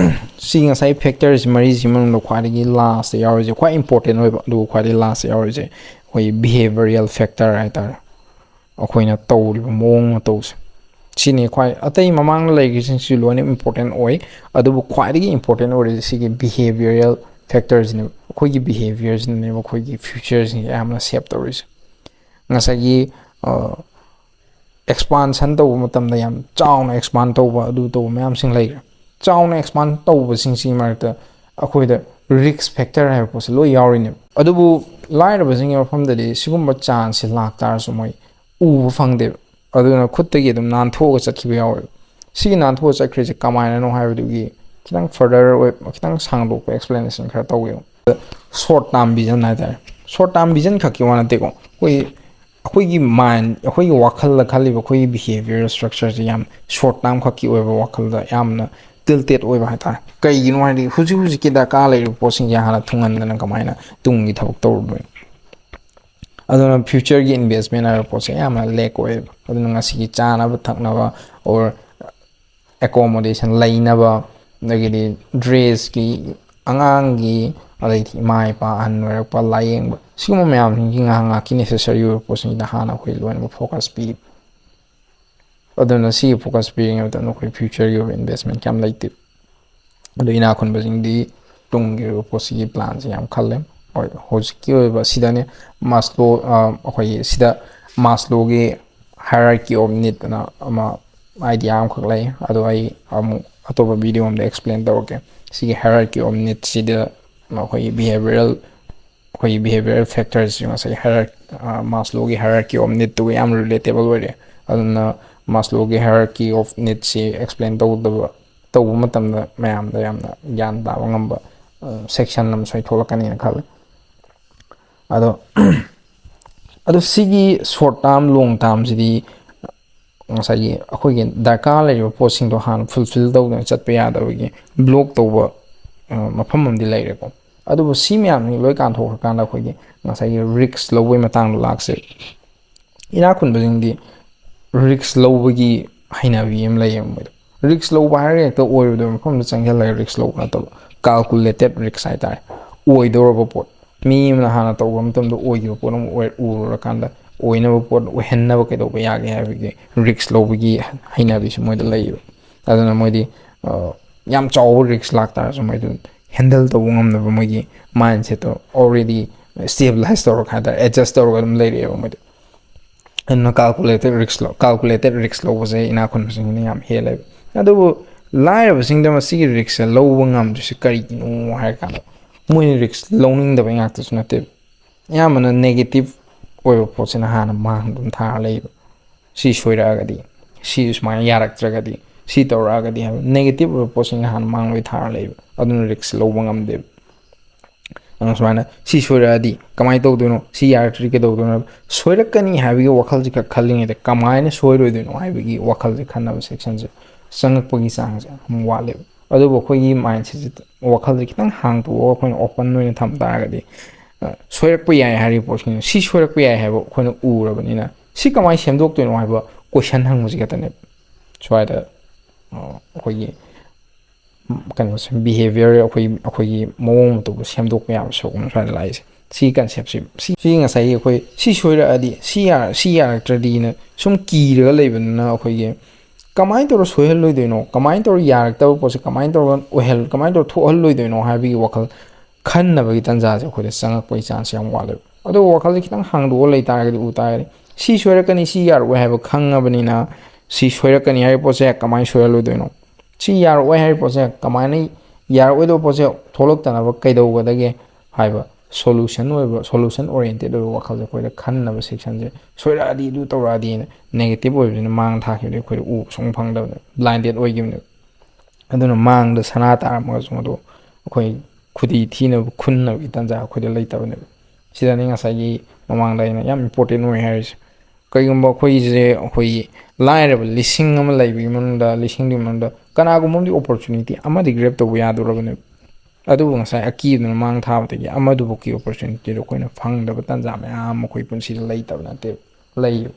ꯁꯤ ꯉꯁꯥꯏ ꯐꯦꯛꯇꯔꯁꯤ ꯃꯔꯤꯁꯤ ꯃꯅꯨꯡꯗ ꯈ꯭ꯋꯥꯏꯗꯒꯤ ꯂꯥꯁꯇ ꯌꯥꯎꯔꯤꯁꯦ, ꯈ꯭ꯋꯥꯏ ꯏꯝꯄꯣꯔꯇꯦꯟ ꯑꯣꯏꯕ, ꯑꯗꯨꯒ ꯈ꯭ꯋꯥꯏꯗꯒꯤ ꯂꯥꯁꯇ ꯌꯥꯎꯔꯤꯁꯦ ꯑꯩꯈꯣꯏꯒꯤ ꯕꯤꯍꯦꯕꯤꯌꯔꯤꯌꯦꯜ ꯐꯦꯛꯇꯔ ꯍꯥꯏꯇꯥꯔꯦ꯫ ꯑꯩꯈꯣꯏꯅ ꯇꯧꯔꯤꯕ ꯃꯑꯣꯡ ꯃꯇꯧꯁꯦ, ꯁꯤꯅꯤ ꯈ꯭ꯋꯥꯏ, ꯑꯇꯩ ꯃꯃꯥꯡꯗ ꯂꯩꯈ꯭ꯔꯤꯁꯤꯡꯁꯤꯁꯨ ꯂꯣꯏꯅ ꯏꯝꯄꯣꯔꯇꯦꯟ ꯑꯣꯏ, ꯑꯗꯨꯕꯨ ꯈ꯭ꯋꯥꯏꯗꯒꯤ ꯏꯝꯄꯣꯔꯇꯦꯟ ꯑꯣꯏꯔꯤꯁꯦ ꯁꯤꯒꯤ ꯕꯤꯍꯦꯕꯤꯌꯔꯤꯌꯦꯜ ꯐꯦꯛꯇꯔꯁꯤꯅꯦꯕ꯫ ꯑꯩꯈꯣꯏꯒꯤ ꯕꯤꯍꯦꯕꯤꯌꯔꯁꯤꯅꯅꯦꯕ ꯑꯩꯈꯣꯏꯒꯤ ꯐ꯭ꯌꯨꯆꯔꯁꯤꯡꯁꯦ ꯑꯌꯥꯝꯕꯅ ꯁꯦꯞ ꯇꯧꯔꯤꯁꯦ꯫ ꯉꯁꯥꯏꯒꯤ ꯑꯦꯛꯁꯄꯥꯟꯁꯟ ꯇꯧꯕ ꯃꯇꯝꯗ, ꯌꯥꯝ ꯆꯥꯎꯅ ꯑꯦꯛꯁꯄꯥꯟ ꯇꯧꯕ, ꯑꯗꯨ ꯇꯧꯕ ꯃꯌꯥꯝꯁꯤꯡ ꯂꯩꯈ꯭ꯔꯦ꯫ ꯆꯥꯎꯅ ꯑꯦꯛꯁꯄꯥꯟ ꯇꯧꯕꯁꯤꯡꯁꯤꯒꯤ ꯃꯔꯛꯇ ꯑꯩꯈꯣꯏꯗ ꯔꯤꯁ꯭ꯛ ꯐꯦꯛꯇꯔ ꯍꯥꯏꯕ ꯄꯣꯠꯁꯦ ꯂꯣꯏ ꯌꯥꯎꯔꯤꯅꯦꯕ꯫ ꯑꯗꯨꯕꯨ ꯂꯥꯏꯔꯕꯁꯤꯡꯒꯤ ꯃꯐꯝꯗꯗꯤ ꯁꯤꯒꯨꯝꯕ ꯆꯥꯟꯁꯁꯦ ꯂꯥꯛꯇꯥꯔꯁꯨ ꯃꯣꯏ ꯎꯕ ꯐꯪꯗꯦꯕ꯫ ꯑꯗꯨꯅ ꯈꯨꯠꯇꯒꯤ ꯑꯗꯨꯝ ꯅꯥꯟꯊꯣꯛꯑꯒ ꯆꯠꯈꯤꯕ ꯌꯥꯎꯋꯦꯕ꯫ ꯁꯤꯒꯤ ꯅꯥꯟꯊꯣꯛꯑ ꯆꯠꯈ꯭ꯔꯤꯁꯦ ꯀꯃꯥꯏꯅꯅꯣ ꯍꯥꯏꯕꯗꯨꯒꯤ ꯈꯤꯇꯪ further ꯑꯣꯏ, ꯈꯤꯇꯪ ꯁꯥꯡꯗꯣꯛꯄ explanation ꯈꯔ ꯇꯧꯒꯦꯕ꯫ Short term vision ꯍꯥꯏꯇꯥꯔꯦ, short term vision ꯈꯛꯀꯤ ꯋꯥ ꯅꯠꯇꯦꯀꯣ, ꯑꯩꯈꯣꯏ ꯑꯩꯈꯣꯏꯒꯤ mind, ꯑꯩꯈꯣꯏꯒꯤ ꯋꯥꯈꯜꯗ ꯈꯜꯂꯤꯕ ꯑꯩꯈꯣꯏꯒꯤ behavioral structureꯁꯦ ꯌꯥꯝ short term ꯈꯛꯀꯤ ꯑꯣꯏꯕ ꯋꯥꯈꯜꯗ ꯌꯥꯝꯅ tilted ꯑꯣꯏꯕ ꯍꯥꯏꯇꯥꯔꯦ꯫ ꯀꯩꯒꯤꯅꯣ ꯍꯥꯏꯗꯤ ꯍꯧꯖꯤꯛ ꯍꯧꯖꯤꯛꯀꯤ ꯗꯔꯀꯥꯔ ꯂꯩꯔꯤꯕ ꯄꯣꯠꯁꯤꯡꯁꯦ ꯍꯥꯟꯅ ꯊꯨꯡꯍꯟꯗꯅ ꯀꯃꯥꯏꯅ ꯇꯨꯡꯒꯤ ꯊꯕꯛ ꯇꯧꯔꯨꯗꯣꯏꯅꯣ? ꯑꯗꯨꯅ futureꯒꯤ investment ꯍꯥꯏꯕ ꯄꯣꯠꯁꯦ ꯌꯥꯝꯅ lack ꯑꯣꯏꯌꯦꯕ꯫ ꯑꯗꯨꯅ ꯉꯁꯤꯒꯤ ꯆꯥꯅꯕ ꯊꯛꯅꯕ or accommodation, ꯂꯩꯅꯕ, ꯑꯗꯒꯤꯗꯤ dressꯀꯤ, ꯑꯉꯥꯡꯒꯤ, ꯑꯗꯩꯗꯤ ꯏꯃꯥ ꯏꯄꯥ ꯑꯍꯟ ꯑꯣꯏꯔꯛꯄ, ꯂꯥꯏꯌꯦꯡꯕ, ꯁꯤꯒꯨꯝꯕ ꯃꯌꯥꯝꯁꯤꯡꯒꯤ ꯉꯥꯏꯍꯥꯛ ꯉꯥꯏꯍꯥꯛꯀꯤ necessary ꯑꯣꯏꯕ ꯄꯣꯠꯁꯤꯡꯁꯤꯗ ꯍꯥꯟꯅ ꯑꯩꯈꯣꯏ ꯂꯣꯏꯅꯃꯛ focus ꯄꯤ꯫ ꯑꯗꯨꯅ ꯁꯤꯒꯤ focus ꯄꯤꯔꯤꯉꯩ ꯃꯇꯝꯗ ꯑꯩꯈꯣꯏ futureꯒꯤ ꯑꯣꯏꯕ investment ꯀꯌꯥꯝ ꯂꯩꯇꯦ꯫ ꯑꯗꯨ ꯏꯅꯥꯛ ꯈꯨꯟꯕꯁꯤꯡꯗꯤ ꯇꯨꯡꯒꯤ ꯑꯣꯏꯕ ꯄꯣꯠꯁꯤꯒꯤ planꯁꯦ ꯌꯥꯝ ꯈꯜꯂꯦ꯫ ꯍꯣꯏ, ꯍꯧꯖꯤꯛꯀꯤ ꯑꯣꯏꯕ ꯁꯤꯗꯅꯦ, Maslow, ꯑ, ꯑꯩꯈꯣꯏꯒꯤ ꯁꯤꯗ Maslowꯒꯤ hierarchy of need ꯑꯅ ꯑꯃ idea ꯑꯃꯈꯛ ꯂꯩ꯫ ꯑꯗꯣ ꯑꯩ ꯑꯃꯨꯛ ꯑꯇꯣꯞꯄ video ꯑꯃꯗ explain ꯇꯧꯔꯛꯀꯦ꯫ ꯁꯤꯒꯤ hierarchy of needꯁꯤꯗ ꯑꯩꯈꯣꯏꯒꯤ behavioral, ꯑꯩꯈꯣꯏꯒꯤ behavioral factors ꯉꯁꯥꯏ hierarchy, Maslowꯒꯤ hierarchy of needꯇꯨꯒ ꯌꯥꯝ relatable ꯑꯣꯏꯔꯦ꯫ ꯑꯗꯨꯅ Maslowꯒꯤ hierarchy of needꯁꯤ explain ꯇꯧꯗꯕ, ꯇꯧꯕ ꯃꯇꯝꯗ ꯃꯌꯥꯝꯗ ꯌꯥꯝꯅ ꯒ꯭ꯌꯥꯟ ꯇꯥꯕ ꯉꯝꯕ section ꯑꯃꯁꯨ ꯑꯩ ꯊꯣꯛꯂꯛꯀꯅꯤꯅ ꯈꯜꯂꯦ꯫ ꯑꯗꯣ ꯑꯗꯣ ꯁꯤꯒꯤ short term, long termꯁꯤꯗꯤ ꯉꯁꯥꯏꯒꯤ ꯑꯩꯈꯣꯏꯒꯤ ꯗꯔꯀꯥꯔ ꯂꯩꯔꯤꯕ ꯄꯣꯠꯁꯤꯡꯗꯣ ꯍꯥꯟꯅ fulfill ꯇꯧꯗꯅ ꯆꯠꯄ ꯌꯥꯗꯕꯒꯤ block ꯇꯧꯕ, ꯑ, ꯃꯐꯝ ꯑꯃꯗꯤ ꯂꯩꯔꯦꯀꯣ꯫ ꯑꯗꯨꯕꯨ ꯁꯤ ꯃꯌꯥꯝꯁꯤ ꯂꯣꯏ ꯀꯥꯟꯊꯣꯛꯈ꯭ꯔꯀꯥꯟꯗ ꯑꯩꯈꯣꯏꯒꯤ ꯉꯁꯥꯏꯒꯤ risk ꯂꯧꯕꯒꯤ ꯃꯇꯥꯡꯗ ꯂꯥꯛꯁꯦ꯫ ꯏꯅꯥꯛ ꯈꯨꯟꯕꯁꯤꯡꯗꯤ risk ꯂꯧꯕꯒꯤ ꯍꯩꯅꯕꯤ ꯑꯃ ꯂꯩꯌꯦꯕ ꯃꯣꯏꯗ꯫ Risk ꯂꯧꯕ ꯍꯥꯏꯔꯒ ꯍꯦꯛꯇ ꯑꯣꯏꯔꯣꯏꯗꯕ ꯃꯐꯝꯗ ꯆꯪꯁꯤꯜꯂꯒ risk ꯂꯧꯕ ꯅꯠꯇꯕ, calculated risk ꯍꯥꯏꯇꯥꯔꯦ꯫ ꯑꯣꯏꯗꯧꯔꯕ ꯄꯣꯠ, ꯃꯤ ꯑꯃꯅ ꯍꯥꯟꯅ ꯇꯧꯕ ꯃꯇꯝꯗ ꯑꯣꯏꯈꯤꯕ ꯄꯣꯠ ꯑꯃ ꯑꯣꯏ-, ꯎꯔꯨꯔꯀꯥꯟꯗ ꯑꯣꯏꯅꯕ ꯄꯣꯠ ꯑꯣꯏꯍꯟꯅꯕ ꯀꯩꯗꯧꯕ ꯌꯥꯒꯦ ꯍꯥꯏꯕꯒꯤ risk ꯂꯧꯕꯒꯤ ꯍꯩꯅꯕꯤꯁꯨ ꯃꯣꯏꯗ ꯂꯩꯌꯦꯕ꯫ ꯑꯗꯨꯅ ꯃꯣꯏꯗꯤ, ꯑ, ꯌꯥꯝ ꯆꯥꯎꯕ risk ꯂꯥꯛꯇꯥꯔꯁꯨ ꯃꯣꯏꯗꯨ handle ꯇꯧꯕ ꯉꯝꯅꯕ ꯃꯣꯏꯒꯤ mindsetꯇꯣ already stabilize ꯇꯧꯔꯒ ꯍꯥꯏꯇꯥꯔꯦ, adjust ꯇꯧꯔꯒ ꯑꯗꯨꯝ ꯂꯩꯔꯛꯑꯦꯕ ꯃꯣꯏꯗꯤ꯫ ꯑꯗꯨꯅ calculated risk ꯂꯧ-, calculated risk ꯂꯧꯕꯁꯦ ꯏꯅꯥꯛ ꯈꯨꯟꯕꯁꯤꯡꯁꯤꯅ ꯌꯥꯝ ꯍꯦꯜꯂꯦꯕ꯫ ꯑꯗꯨꯕꯨ ꯂꯥꯏꯔꯕꯁꯤꯡꯗ ꯃꯁꯤꯒꯤ riskꯁꯦ ꯂꯧꯕ ꯉꯝꯗ꯭ꯔꯤꯁꯦ ꯀꯔꯤꯒꯤꯅꯣ ꯍꯥꯏꯔ ꯀꯥꯟꯗ, ꯃꯣꯏꯅ risk ꯂꯧꯅꯤꯡꯗꯕꯩ ꯉꯥꯛꯇꯁꯨ ꯅꯠꯇꯦꯕ꯫ ꯑꯌꯥꯝꯕꯅ negative ꯑꯣꯏꯕ ꯄꯣꯠꯁꯤꯅ ꯍꯥꯟꯅ ꯃꯥꯡꯗ ꯑꯗꯨꯝ ꯊꯥꯔ ꯂꯩꯕ꯫ ꯁꯤ ꯁꯣꯏꯔꯛꯑꯒꯗꯤ, ꯁꯤ ꯁꯨꯃꯥꯏꯅ ꯌꯥꯔꯛꯇ꯭ꯔꯒꯗꯤ, ꯁꯤ ꯇꯧꯔꯛꯑꯒꯗꯤ ꯍꯥꯏꯕ ꯅꯦꯒꯦꯇꯤꯞ ꯑꯣꯏꯕ ꯄꯣꯠꯁꯤꯡꯅ ꯍꯥꯟꯅ ꯃꯥꯡꯂꯣꯏ ꯊꯥꯔ ꯂꯩꯕ, ꯑꯗꯨꯅ ꯔꯤꯛꯁ ꯂꯧꯕ ꯉꯝꯗꯦꯕ꯫ ꯑꯗꯨꯅ ꯁꯨꯃꯥꯏꯅ ꯁꯤ ꯁꯣꯏꯔꯛꯑꯗꯤ ꯀꯃꯥꯏꯅ ꯇꯧꯗꯣꯏꯅꯣ, ꯁꯤ ꯌꯥꯔꯛꯇ꯭ꯔꯗꯤ ꯀꯩꯗꯧꯗꯣꯏꯅꯣ ꯍꯥꯏꯕ, ꯁꯣꯏꯔꯛꯀꯅꯤ ꯍꯥꯏꯕꯒꯤ ꯋꯥꯈꯜꯁꯦ ꯈꯛ ꯈꯜꯂꯤꯉꯩꯗ ꯀꯃꯥꯏꯅ ꯁꯣꯏꯔꯣꯏꯗꯣꯏꯅꯣ ꯍꯥꯏꯕꯒꯤ ꯋꯥꯈꯜꯁꯦ ꯈꯟꯅꯕ ꯁꯦꯛꯁꯟꯁꯦ ꯆꯪꯉꯛꯄꯒꯤ ꯆꯥꯡꯁꯦ ꯌꯥꯝ ꯋꯥꯠꯂꯦꯕ꯫ ꯑꯗꯨꯕꯨ ꯑꯩꯈꯣꯏꯒꯤ ꯃꯥꯏꯟꯁꯦꯠꯁꯦ, ꯋꯥꯈꯜꯁꯦ ꯈꯤꯇꯪ ꯍꯥꯡꯗꯣꯛꯑꯒ ꯑꯩꯈꯣꯏꯅ ꯑꯣꯄꯟ ꯑꯣꯏꯅ ꯊꯝ ꯇꯥꯔꯒꯗꯤ, ꯑ, ꯁꯣꯏꯔꯛꯄ ꯌꯥꯏ ꯍꯥꯏꯔꯤꯕ ꯄꯣꯠꯁꯤꯡ, ꯁꯤ ꯁꯣꯏꯔꯛꯄ ꯌꯥꯏ ꯍꯥꯏꯕ ꯑꯩꯈꯣꯏꯅ ꯎꯔꯕꯅꯤꯅ ꯁꯤ ꯀꯃꯥꯏꯅ ꯁꯦꯝꯗꯣꯛꯇꯣꯏꯅꯣ ꯍꯥꯏꯕ ꯀꯣꯏꯁꯟ ꯍꯪꯕꯁꯤ ꯈꯛꯇꯅꯦꯕ ꯁ꯭ꯋꯥꯏꯗ, ꯑ, ꯑꯩꯈꯣꯏꯒꯤ ꯀꯩꯅꯣꯁꯦ, ꯕꯤꯍꯦꯕꯤꯌꯔ, ꯑꯩꯈꯣꯏ, ꯑꯩꯈꯣꯏꯒꯤ ꯃꯑꯣꯡ ꯃꯇꯧꯗꯣ ꯁꯦꯝꯗꯣꯛꯄ ꯌꯥꯕ ꯁꯔꯨꯛ ꯑꯃ ꯁ꯭ꯋꯥꯏꯗ ꯂꯥꯛꯏꯁꯦ꯫ ꯁꯤ ꯀꯟꯁꯦꯞꯁꯤ, ꯁꯤ, ꯁꯤ ꯉꯁꯥꯏꯒꯤ ꯑꯩꯈꯣꯏ ꯁꯤ ꯁꯣꯏꯔꯛꯑꯗꯤ, ꯁꯤ ꯌꯥ-, ꯁꯤ ꯌꯥꯔꯛꯇ꯭ꯔꯗꯤꯅ ꯁꯨꯝ ꯀꯤꯔꯒ ꯂꯩꯕꯅꯤꯅ ꯑꯩꯈꯣꯏꯒꯤ ꯀꯃꯥꯏꯅ ꯇꯧꯔ ꯁꯣꯏꯍꯜꯂꯣꯏꯗꯣꯏꯅꯣ, ꯀꯃꯥꯏꯅ ꯇꯧꯔ ꯌꯥꯔꯛꯇꯕ ꯄꯣꯠꯁꯦ ꯀꯃꯥꯏꯅ ꯇꯧꯔꯒ ꯑꯣꯏꯍꯜ-, ꯀꯃꯥꯏꯅ ꯇꯧꯔ ꯊꯣꯛꯍꯜꯂꯣꯏꯗꯣꯏꯅꯣ ꯍꯥꯏꯕꯒꯤ ꯋꯥꯈꯜ ꯈꯟꯅꯕꯒꯤ ꯇꯥꯟꯖꯥꯁꯦ ꯑꯩꯈꯣꯏꯗ ꯆꯪꯉꯛꯄꯒꯤ ꯆꯥꯟꯁ ꯌꯥꯝ ꯋꯥꯠꯂꯦꯕ꯫ ꯑꯗꯨꯕꯨ ꯋꯥꯈꯜꯁꯦ ꯈꯤꯇꯪ ꯍꯥꯡꯗꯣꯛꯑ ꯂꯩ ꯇꯥꯔꯒꯗꯤ, ꯎ ꯇꯥꯔꯒꯗꯤ ꯁꯤ ꯁꯣꯏꯔꯛꯀꯅꯤ, ꯁꯤ ꯌꯥꯔꯛꯑꯣꯏ ꯍꯥꯏꯕ ꯈꯪꯉꯕꯅꯤꯅ ꯁꯤ ꯁꯣꯏꯔꯛꯀꯅꯤ ꯍꯥꯏꯔꯤꯕ ꯄꯣꯠꯁꯦ ꯀꯃꯥꯏꯅ ꯁꯣꯏꯍꯜꯂꯣꯏꯗꯣꯏꯅꯣ, ꯁꯤ ꯌꯥꯔꯛꯑꯣꯏ ꯍꯥꯏꯔꯤꯕ ꯄꯣꯠꯁꯦ ꯀꯃꯥꯏꯅ, ꯌꯥꯔꯛꯑꯣꯏꯗꯕ ꯄꯣꯠꯁꯦ ꯊꯣꯛꯂꯛꯇꯅꯕ ꯀꯩꯗꯧꯒꯗꯒꯦ ꯍꯥꯏꯕ ꯁꯣꯂꯨꯁꯟ ꯑꯣꯏꯕ, ꯁꯣꯂꯨꯁꯟ ꯑꯣꯔꯤꯌꯦꯟꯇꯦꯠ ꯑꯣꯏꯕ ꯋꯥꯈꯜꯁꯦ ꯑꯩꯈꯣꯏꯗ ꯈꯟꯅꯕ ꯁꯦꯛꯁꯟꯁꯦ, ꯁꯣꯏꯔꯛꯑꯗꯤ ꯑꯗꯨ ꯇꯧꯔꯛꯑꯗꯤꯅ ꯅꯦꯒꯦꯇꯤꯞ ꯑꯣꯏꯕꯁꯤꯅ ꯃꯥꯡ ꯊꯥꯈꯤꯕꯗꯤ ꯑꯩꯈꯣꯏꯗ ꯎꯕ ꯁꯨꯡꯐꯪ ꯐꯪꯗꯕꯅꯦ, ꯕ꯭ꯂꯥꯏꯟꯗꯦꯠ ꯑꯣꯏꯈꯤꯕꯅꯦꯕ꯫ ꯑꯗꯨꯅ ꯃꯥꯡꯗ ꯁꯅꯥ ꯇꯥꯔꯝꯃꯒꯁꯨ ꯃꯗꯨ ꯑꯩꯈꯣꯏ ꯈꯨꯗꯤ ꯊꯤꯅꯕ ꯈꯨꯟꯅꯕꯒꯤ ꯇꯥꯟꯖꯥ ꯑꯩꯈꯣꯏꯗ ꯂꯩꯇꯕꯅꯦꯕ꯫ ꯁꯤꯗꯅꯤ ꯉꯁꯥꯏꯒꯤ ꯃꯃꯥꯡꯗ ꯑꯩꯅ ꯌꯥꯝ ꯏꯝꯄꯣꯔꯇꯦꯟ ꯑꯣꯏ ꯍꯥꯏꯔꯤꯁꯦ꯫ ꯀꯩꯒꯨꯝꯕ ꯑꯩꯈꯣꯏꯁꯦ, ꯑꯩꯈꯣꯏꯒꯤ ꯂꯥꯏꯔꯕ ꯂꯤꯁꯤꯡ ꯑꯃ ꯂꯩꯕꯒꯤ ꯃꯅꯨꯡꯗ, ꯂꯤꯁꯤꯡꯗꯨꯒꯤ ꯃꯅꯨꯡꯗ ꯀꯅꯥꯒꯨꯝꯕ ꯑꯃꯗꯤ ꯑꯣꯄꯣꯔꯆꯨꯅꯤꯇꯤ ꯑꯃꯗꯤ ꯒ꯭ꯔꯦꯞ ꯇꯧꯕ ꯌꯥꯗꯣꯔꯕꯅꯦꯕ꯫ ꯑꯗꯨꯕꯨ ꯉꯁꯥꯏ ꯑꯀꯤꯕꯗꯨꯅ ꯃꯥꯡ ꯊꯥꯕꯗꯒꯤ ꯑꯃꯗꯨꯐꯥꯎꯀꯤ ꯑꯣꯄꯣꯔꯆꯨꯅꯤꯇꯤꯗꯣ ꯑꯩꯈꯣꯏꯅ ꯐꯪꯗꯕ ꯇꯥꯟꯖꯥ ꯃꯌꯥꯝ ꯑꯃ ꯑꯩꯈꯣꯏ ꯄꯨꯟꯁꯤꯗ ꯂꯩꯇꯕ ꯅꯠꯇꯦꯕ, ꯂꯩꯌꯦꯕ꯫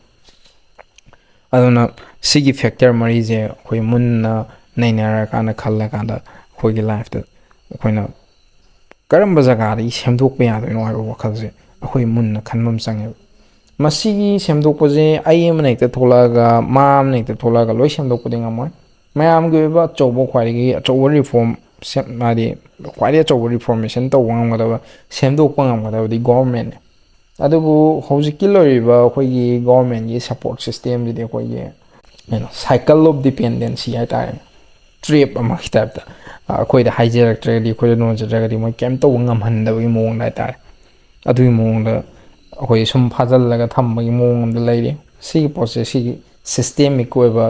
ꯑꯗꯨꯅ ꯁꯤꯒꯤ ꯐꯦꯛꯇꯔ ꯃꯔꯤꯁꯦ ꯑꯩꯈꯣꯏ ꯃꯨꯟꯅ ꯅꯩꯅꯔꯀꯥꯟꯗ, ꯈꯜꯂꯀꯥꯟꯗ ꯑꯩꯈꯣꯏꯒꯤ ꯂꯥꯏꯐꯇ ꯑꯩꯈꯣꯏꯅ ꯀꯔꯝꯕ ꯖꯒꯥꯗꯒꯤ ꯁꯦꯝꯗꯣꯛꯄ ꯌꯥꯗꯣꯏꯅꯣ ꯍꯥꯏꯕ ꯋꯥꯈꯜꯁꯦ ꯑꯩꯈꯣꯏ ꯃꯨꯟꯅ ꯈꯟꯕ ꯑꯃ ꯆꯪꯉꯦꯕ꯫ ꯃꯁꯤꯒꯤ ꯁꯦꯝꯗꯣꯛꯄꯁꯦ ꯑꯩ ꯑꯃꯅ ꯍꯦꯛꯇ ꯊꯣꯛꯂꯛꯑꯒ, ꯃꯥ ꯑꯃꯅ ꯍꯦꯛꯇ ꯊꯣꯛꯂꯛꯑꯒ ꯂꯣꯏ ꯁꯦꯝꯗꯣꯛꯄꯗꯤ ꯉꯝꯃꯣꯏ꯫ ꯃꯌꯥꯝꯒꯤ ꯑꯣꯏꯕ ꯑꯆꯧꯕ, ꯈ꯭ꯋꯥꯏꯗꯒꯤ ꯑꯆꯧꯕ ꯔꯤꯐꯣꯔꯝ, ꯍꯥꯏꯗꯤ ꯈ꯭ꯋꯥꯏꯗꯒꯤ ꯑꯆꯧꯕ ꯔꯤꯐꯣꯔꯃꯦꯁꯟ ꯇꯧꯕ ꯉꯝꯒꯗꯕ, ꯁꯦꯝꯗꯣꯛꯄ ꯉꯝꯒꯗꯕꯗꯤ ꯒꯣꯔꯃꯦꯟꯅꯦ꯫ ꯑꯗꯨꯕꯨ ꯍꯧꯖꯤꯛꯀꯤ ꯂꯩꯔꯤꯕ ꯑꯩꯈꯣꯏꯒꯤ ꯒꯣꯔꯃꯦꯟꯒꯤ ꯁꯄꯣꯔꯠ ꯁꯤꯁꯇꯦꯝꯁꯤꯗꯤ ꯑꯩꯈꯣꯏꯒꯤ ꯀꯩꯅꯣ, ꯁꯥꯏꯀꯜ ꯑꯣꯐ ꯗꯤꯄꯦꯟꯗꯦꯟꯁꯤ ꯍꯥꯏꯇꯥꯔꯦꯅꯦ, ꯇ꯭ꯔꯦꯞ ꯑꯃꯒꯤ ꯇꯥꯏꯞꯇ꯫ ꯑ, ꯑꯩꯈꯣꯏꯗ ꯍꯥꯏꯖꯔꯛꯇ꯭ꯔꯒꯗꯤ, ꯑꯩꯈꯣꯏꯗ ꯅꯣꯟꯖꯗ꯭ꯔꯒꯗꯤ ꯃꯣꯏ ꯀꯩꯝ ꯇꯧꯕ ꯉꯝꯍꯟꯗꯕꯒꯤ ꯃꯑꯣꯡꯗ ꯍꯥꯏꯇꯥꯔꯦ꯫ ꯑꯗꯨꯒꯤ ꯃꯑꯣꯡꯗ ꯑꯩꯈꯣꯏ ꯁꯨꯝ ꯐꯥꯖꯤꯜꯂꯒ ꯊꯝꯕꯒꯤ ꯃꯑꯣꯡ ꯑꯃꯗ ꯂꯩꯔꯤ꯫ ꯁꯤꯒꯤ ꯄꯣꯠꯁꯦ, ꯁꯤꯒꯤ systemic ꯑꯣꯏꯕ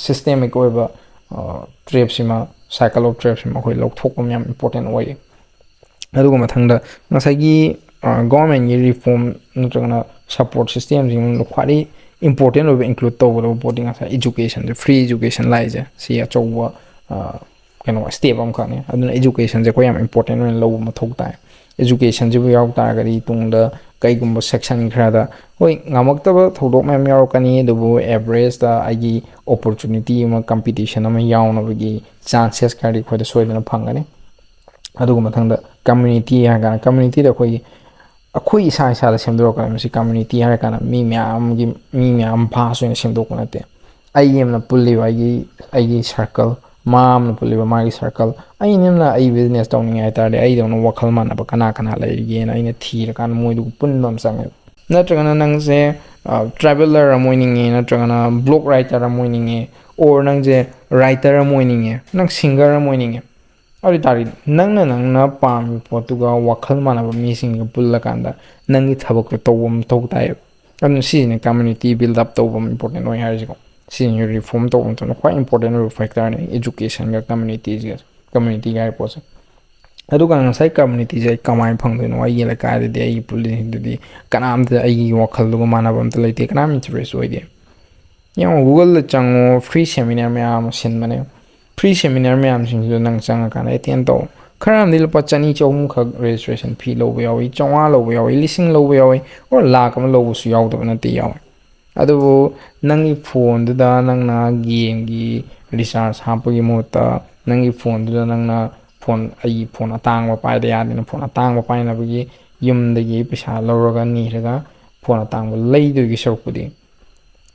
systemic ꯑꯣꯏꯕ trapꯁꯤꯃ, cycle of trapꯁꯤꯃ ꯑꯩꯈꯣꯏ ꯂꯧꯊꯣꯛꯄ ꯑꯃ ꯌꯥꯝ important ꯑꯣꯏꯌꯦ꯫ ꯑꯗꯨꯒ ꯃꯊꯪꯗ ꯉꯁꯥꯏꯒꯤ governmentꯀꯤ reform ꯅꯠꯇ꯭ꯔꯒꯅ support systemꯁꯤꯡ ꯃꯅꯨꯡꯗ ꯈ꯭ꯋꯥꯏꯗꯒꯤ important ꯑꯣꯏꯕ include ꯇꯧꯒꯗꯕ ꯄꯣꯠꯇꯤ ꯉꯁꯥꯏ educationꯁꯦ, free education ꯂꯥꯛꯏꯁꯦ, ꯁꯤ ꯑꯆꯧꯕ ꯀꯩꯅꯣ step ꯑꯃꯈꯛꯅꯤ꯫ ꯑꯗꯨꯅ educationꯁꯦ ꯑꯩꯈꯣꯏ ꯌꯥꯝ important ꯑꯣꯏꯅ ꯂꯧꯕ ꯃꯊꯧ ꯇꯥꯏ꯫ Educationꯁꯤꯕꯨ ꯌꯥꯎ ꯇꯥꯔꯒꯗꯤ ꯇꯨꯡꯗ ꯀꯩꯒꯨꯝꯕ section ꯈꯔꯗ, ꯍꯣꯏ, ꯉꯝꯃꯛꯇꯕ ꯊꯧꯗꯣꯛ ꯃꯌꯥꯝ ꯌꯥꯎꯔꯛꯀꯅꯤ, ꯑꯗꯨꯕꯨ averageꯇ ꯑꯩꯒꯤ opportunity ꯑꯃ, competition ꯑꯃ ꯌꯥꯎꯅꯕꯒꯤ chances ꯈꯔꯗꯤ ꯑꯩꯈꯣꯏꯗ ꯁꯣꯏꯗꯅ ꯐꯪꯒꯅꯤ꯫ ꯑꯗꯨꯒ ꯃꯊꯪꯗ community ꯍꯥꯏꯔꯀꯥꯟꯗ, communityꯗ ꯑꯩꯈꯣꯏꯒꯤ ꯑꯩꯈꯣꯏ ꯏꯁꯥ ꯏꯁꯥꯗ ꯁꯦꯝꯗꯣꯔꯛꯀꯗꯕꯅꯤ꯫ ꯃꯁꯤ community ꯍꯥꯏꯔ ꯀꯥꯟꯗ ꯃꯤ ꯃꯌꯥꯝꯒꯤ, ꯃꯤ ꯃꯌꯥꯝ vast ꯑꯣꯏꯅ ꯁꯦꯝꯗꯣꯛꯄ ꯅꯠꯇꯦ꯫ ꯑꯩꯒꯤ ꯑꯃꯅ ꯄꯨꯜꯂꯤꯕ ꯑꯩꯒꯤ, ꯑꯩꯒꯤ circle, ꯃꯥ ꯑꯃꯅ ꯄꯨꯜꯂꯤꯕ ꯃꯥꯒꯤ circle, ꯑꯩꯅ ꯑꯩ business ꯇꯧꯅꯤꯡꯉꯦ ꯍꯥꯏ ꯇꯥꯔꯗꯤ ꯑꯩꯗꯧꯅ ꯋꯥꯈꯜ ꯃꯥꯟꯅꯕ ꯀꯅꯥ ꯀꯅꯥ ꯂꯩꯔꯤꯒꯦꯅ ꯑꯩꯅ ꯊꯤꯔꯀꯥꯟꯗ ꯃꯣꯏꯗꯨꯒ ꯄꯨꯟꯕ ꯑꯃ ꯆꯪꯉꯦꯕ꯫ ꯅꯠꯇ꯭ꯔꯒꯅ ꯅꯪꯁꯦ traveller ꯑꯃ ꯑꯣꯏꯅꯤꯡꯉꯦ, ꯅꯠꯇ꯭ꯔꯒꯅ blog writer ꯑꯃ ꯑꯣꯏꯅꯤꯡꯉꯦ, or ꯅꯪꯁꯦ writer ꯑꯃ ꯑꯣꯏꯅꯤꯡꯉꯦ, ꯅꯪ singer ꯑꯃ ꯑꯣꯏꯅꯤꯡꯉꯦ, ꯑꯗꯨ ꯑꯣꯏ ꯇꯥꯔꯗꯤ ꯅꯪꯅ, ꯅꯪꯅ ꯄꯥꯝꯃꯤꯕ ꯄꯣꯠꯇꯨꯒ ꯋꯥꯈꯜ ꯃꯥꯟꯅꯕ ꯃꯤꯁꯤꯡꯒ ꯄꯨꯜꯂꯀꯥꯟꯗ ꯅꯪꯒꯤ ꯊꯕꯛꯇꯣ ꯇꯧꯕ ꯃꯊꯧ ꯇꯥꯏꯌꯦꯕ꯫ ꯑꯗꯨꯅ ꯁꯤꯁꯤꯅ community build up ꯇꯧꯕ ꯑꯃ important ꯑꯣꯏ ꯍꯥꯏꯔꯤꯁꯤꯀꯣ꯫ ꯁꯤꯁꯤꯅ reform ꯇꯧꯕ ꯃꯇꯝꯗ ꯈ꯭ꯋꯥꯏ important ꯑꯣꯏꯕ factorꯅꯤ, educationꯒ communityꯒ, communityꯒ ꯍꯥꯏꯕ ꯄꯣꯠꯁꯦ꯫ ꯑꯗꯨꯒ ꯉꯁꯥꯏ communityꯁꯦ ꯑꯩ ꯀꯃꯥꯏꯅ ꯐꯪꯗꯣꯏꯅꯣ? ꯑꯩꯒꯤ ꯂꯩꯀꯥꯏꯗꯗꯤ, ꯑꯩꯒꯤ ꯄꯨꯜꯂꯤꯁꯤꯡꯗꯨꯗꯤ ꯀꯅꯥꯝꯇ ꯑꯩꯒꯤ ꯋꯥꯈꯜꯗꯨꯒ ꯃꯥꯟꯅꯕ ꯑꯝꯇ ꯂꯩꯇꯦ, ꯀꯅꯥꯝ interest ꯑꯣꯏꯗꯦ꯫ ꯌꯦꯡꯉꯣ, Googleꯗ ꯆꯪꯉꯣ, free seminar ꯃꯌꯥꯝ ꯑꯃ ꯁꯤꯟꯕꯅꯦ꯫ Free seminar ꯃꯌꯥꯝꯁꯤꯡꯁꯤꯗ ꯅꯪ ꯆꯪꯉꯀꯥꯟꯗ attend ꯇꯧ꯫ ꯈꯔ ꯑꯃꯗꯤ ꯂꯨꯄꯥ ꯆꯅꯤ ꯆꯍꯨꯝꯈꯛ registration fee ꯂꯧꯕ ꯌꯥꯎꯏ, ꯆꯥꯝꯃꯉꯥ ꯂꯧꯕ ꯌꯥꯎꯏ, ꯂꯤꯁꯤꯡ ꯂꯧꯕ ꯌꯥꯎꯏ, or ꯂꯥꯛ ꯑꯃ ꯂꯧꯕꯁꯨ ꯌꯥꯎꯗꯕ ꯅꯠꯇꯦ, ꯌꯥꯎꯏ꯫ ꯑꯗꯨꯕꯨ ꯅꯪꯒꯤ phoneꯗꯨꯗ ꯅꯪꯅ gameꯒꯤ recharge ꯍꯥꯞꯄꯒꯤ ꯃꯍꯨꯠꯇ ꯅꯪꯒꯤ phoneꯗꯨꯗ ꯅꯪꯅ phone, ꯑꯩꯒꯤ phone ꯑꯇꯥꯡꯕ ꯄꯥꯏꯗ ꯌꯥꯗꯦꯅ phone ꯑꯇꯥꯡꯕ ꯄꯥꯏꯅꯕꯒꯤ ꯌꯨꯝꯗꯒꯤ ꯄꯩꯁꯥ ꯂꯧꯔꯒ ꯅꯤꯔꯒ phone ꯑꯇꯥꯡꯕ ꯂꯩꯗꯣꯏꯒꯤ ꯁꯔꯨꯛꯄꯨꯗꯤ,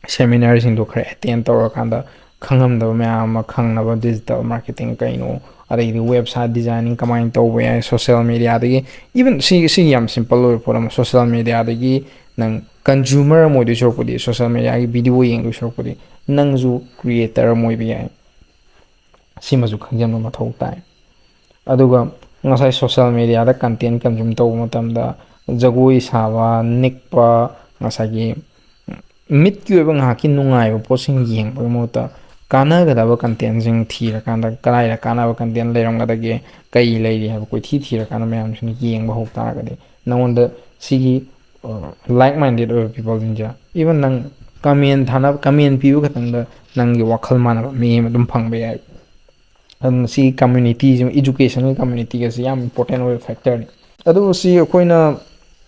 seminarꯁꯤꯡꯗꯣ ꯈꯔ attend ꯇꯧꯔꯀꯥꯟꯗ ꯈꯪꯉꯝꯗꯕ ꯃꯌꯥꯝ ꯑꯃ ꯈꯪꯅꯕ, digital marketing ꯀꯩꯅꯣ, ꯑꯗꯒꯤꯗꯤ website designing ꯀꯃꯥꯏꯅ ꯇꯧꯕ ꯌꯥꯏ, social mediaꯗꯒꯤ, even ꯁꯤ, ꯁꯤ ꯌꯥꯝ simple ꯑꯣꯏꯕ ꯄꯣꯠ ꯑꯃ, social mediaꯗꯒꯤ ꯅꯪ consumer ꯑꯃ ꯑꯣꯏꯗꯣꯏ ꯁꯔꯨꯛꯄꯨꯗꯤ, social mediaꯒꯤ video ꯌꯦꯡꯗꯣꯏ ꯁꯔꯨꯛꯄꯨꯗꯤ ꯅꯪꯁꯨ creator ꯑꯃ ꯑꯣꯏꯕ ꯌꯥꯏ꯫ ꯁꯤꯃꯁꯨ ꯈꯪꯖꯤꯟꯕ ꯃꯊꯧ ꯇꯥꯏ꯫ ꯑꯗꯨꯒ ꯉꯁꯥꯏ social mediaꯗ content consume ꯇꯧꯕ ꯃꯇꯝꯗ ꯖꯒꯣꯏ ꯁꯥꯕ, ꯅꯤꯛꯄ, ꯉꯁꯥꯏꯒꯤ ꯃꯤꯠꯀꯤ ꯑꯣꯏꯕ ꯉꯥꯏꯍꯥꯛꯀꯤ ꯅꯨꯡꯉꯥꯏꯕ ꯄꯣꯠꯁꯤꯡ ꯌꯦꯡꯕꯒꯤ ꯃꯍꯨꯠꯇ ꯀꯥꯟꯅꯒꯗꯕ ꯀꯟꯇꯦꯟꯁꯤꯡ ꯊꯤꯔꯀꯥꯟꯗ, ꯀꯗꯥꯏꯗ ꯀꯥꯟꯅꯕ ꯀꯟꯇꯦꯟ ꯂꯩꯔꯝꯒꯗꯒꯦ, ꯀꯩ ꯂꯩꯔꯤ ꯍꯥꯏꯕ ꯀꯣꯏꯊꯤ ꯊꯤꯔꯀꯥꯟꯗ ꯃꯌꯥꯝꯁꯤꯅ ꯌꯦꯡꯕ ꯍꯧ ꯇꯥꯔꯒꯗꯤ, ꯅꯉꯣꯟꯗ ꯁꯤꯒꯤ ꯂꯥꯏꯛ ꯃꯥꯏꯟꯗꯦꯠ ꯑꯣꯏꯕ ꯄꯤꯄꯜꯁꯤꯡꯁꯦ, ꯏꯚꯟ ꯅꯪ ꯀꯃꯦꯟ ꯊꯥꯅꯕ, ꯀꯃꯦꯟ ꯄꯤꯕ ꯈꯛꯇꯪꯗ ꯅꯪꯒꯤ ꯋꯥꯈꯜ ꯃꯥꯟꯅꯕ ꯃꯤ ꯑꯃ ꯑꯗꯨꯝ ꯐꯪꯕ ꯌꯥꯏ꯫ ꯑꯗꯨꯅ ꯁꯤ ꯀꯝꯃ꯭ꯌꯨꯅꯤꯇꯤꯁꯤ, ꯏꯖꯨꯀꯦꯁꯅꯦꯜ ꯀꯝꯃ꯭ꯌꯨꯅꯤꯇꯤꯒꯁꯤ ꯌꯥꯝ ꯏꯝꯄꯣꯔꯇꯦꯟ ꯑꯣꯏꯕ ꯐꯦꯛꯇꯔꯅꯤ꯫ ꯑꯗꯨꯕꯨ ꯁꯤ ꯑꯩꯈꯣꯏꯅ,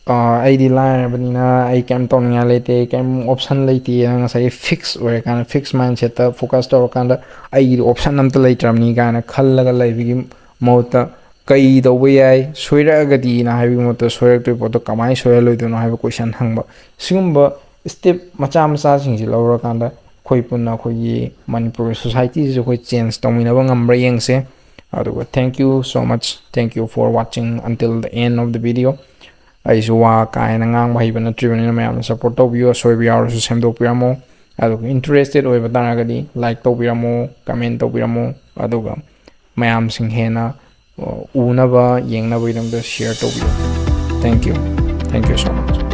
ꯑ, ꯑꯩꯗꯤ ꯂꯥꯏꯔꯕꯅꯤꯅ ꯑꯩ ꯀꯩꯝ ꯇꯧꯅꯤꯡꯉꯥꯏ ꯂꯩꯇꯦ, ꯀꯩꯝ ꯑꯣꯞꯁꯟ ꯂꯩꯇꯦꯅ ꯉꯁꯥꯏꯒꯤ ꯐꯤꯛꯁ ꯑꯣꯏꯔꯀꯥꯟꯗ, ꯐꯤꯛꯁ ꯃꯥꯏꯟꯁꯦꯠꯇ ꯐꯣꯀꯁ ꯇꯧꯔꯀꯥꯟꯗ ꯑꯩꯒꯤꯗꯤ ꯑꯣꯞꯁꯟ ꯑꯝꯇ ꯂꯩꯇ꯭ꯔꯕꯅꯤ ꯀꯥꯏꯅ ꯈꯜꯂꯒ ꯂꯩꯕꯒꯤ ꯃꯍꯨꯠꯇ, ꯀꯩ ꯇꯧꯕ ꯌꯥꯏ, ꯁꯣꯏꯔꯛꯑꯒꯗꯤꯅ ꯍꯥꯏꯕꯒꯤ ꯃꯍꯨꯠꯇ, ꯁꯣꯏꯔꯛꯇꯣꯏ ꯄꯣꯠꯇꯣ ꯀꯃꯥꯏꯅ ꯁꯣꯏꯍꯜꯂꯣꯏꯗꯣꯏꯅꯣ ꯍꯥꯏꯕ ꯀꯣꯏꯁꯟ ꯍꯪꯕ, ꯁꯤꯒꯨꯝꯕ ꯁ꯭ꯇꯦꯞ ꯃꯆꯥ ꯃꯆꯥꯁꯤꯡꯁꯤ ꯂꯧꯔꯀꯥꯟꯗ ꯑꯩꯈꯣꯏ ꯄꯨꯟꯅ ꯑꯩꯈꯣꯏꯒꯤ ꯃꯅꯤꯄꯨꯔꯒꯤ ꯁꯣꯁꯥꯏꯇꯤꯁꯤꯁꯨ ꯑꯩꯈꯣꯏ ꯆꯦꯟꯖ ꯇꯧꯃꯤꯟꯅꯕ ꯉꯝꯕ꯭ꯔꯥ ꯌꯦꯡꯁꯦ꯫ ꯑꯗꯨꯒ thank you so much, thank you for watching until the end of the video꯫ ꯑꯩꯁꯨ ꯋꯥ ꯀꯥ ꯍꯦꯟꯅ ꯉꯥꯡꯕ ꯍꯩꯕ ꯅꯠꯇ꯭ꯔꯤꯕꯅꯤꯅ ꯃꯌꯥꯝꯅ ꯁꯞꯄꯣꯔꯠ ꯇꯧꯕꯤꯌꯨ, ꯑꯁꯣꯏꯕ ꯌꯥꯎꯔꯁꯨ ꯁꯦꯝꯗꯣꯛꯄꯤꯔꯝꯃꯣ꯫ ꯑꯗꯨꯒ ꯏꯟꯇꯔꯦꯁꯇꯦꯠ ꯑꯣꯏꯕ ꯇꯥꯔꯒꯗꯤ ꯂꯥꯏꯛ ꯇꯧꯕꯤꯔꯝꯃꯣ, ꯀꯃꯦꯟ ꯇꯧꯕꯤꯔꯝꯃꯣ, ꯑꯗꯨꯒ ꯃꯌꯥꯝꯁꯤꯡ ꯍꯦꯟꯅ, ꯑ, ꯎꯅꯕ, ꯌꯦꯡꯅꯕꯒꯤꯗꯃꯛꯇ ꯁꯤꯌꯔ ꯇꯧꯕꯤꯌꯨ꯫ Thank you, thank you so much꯫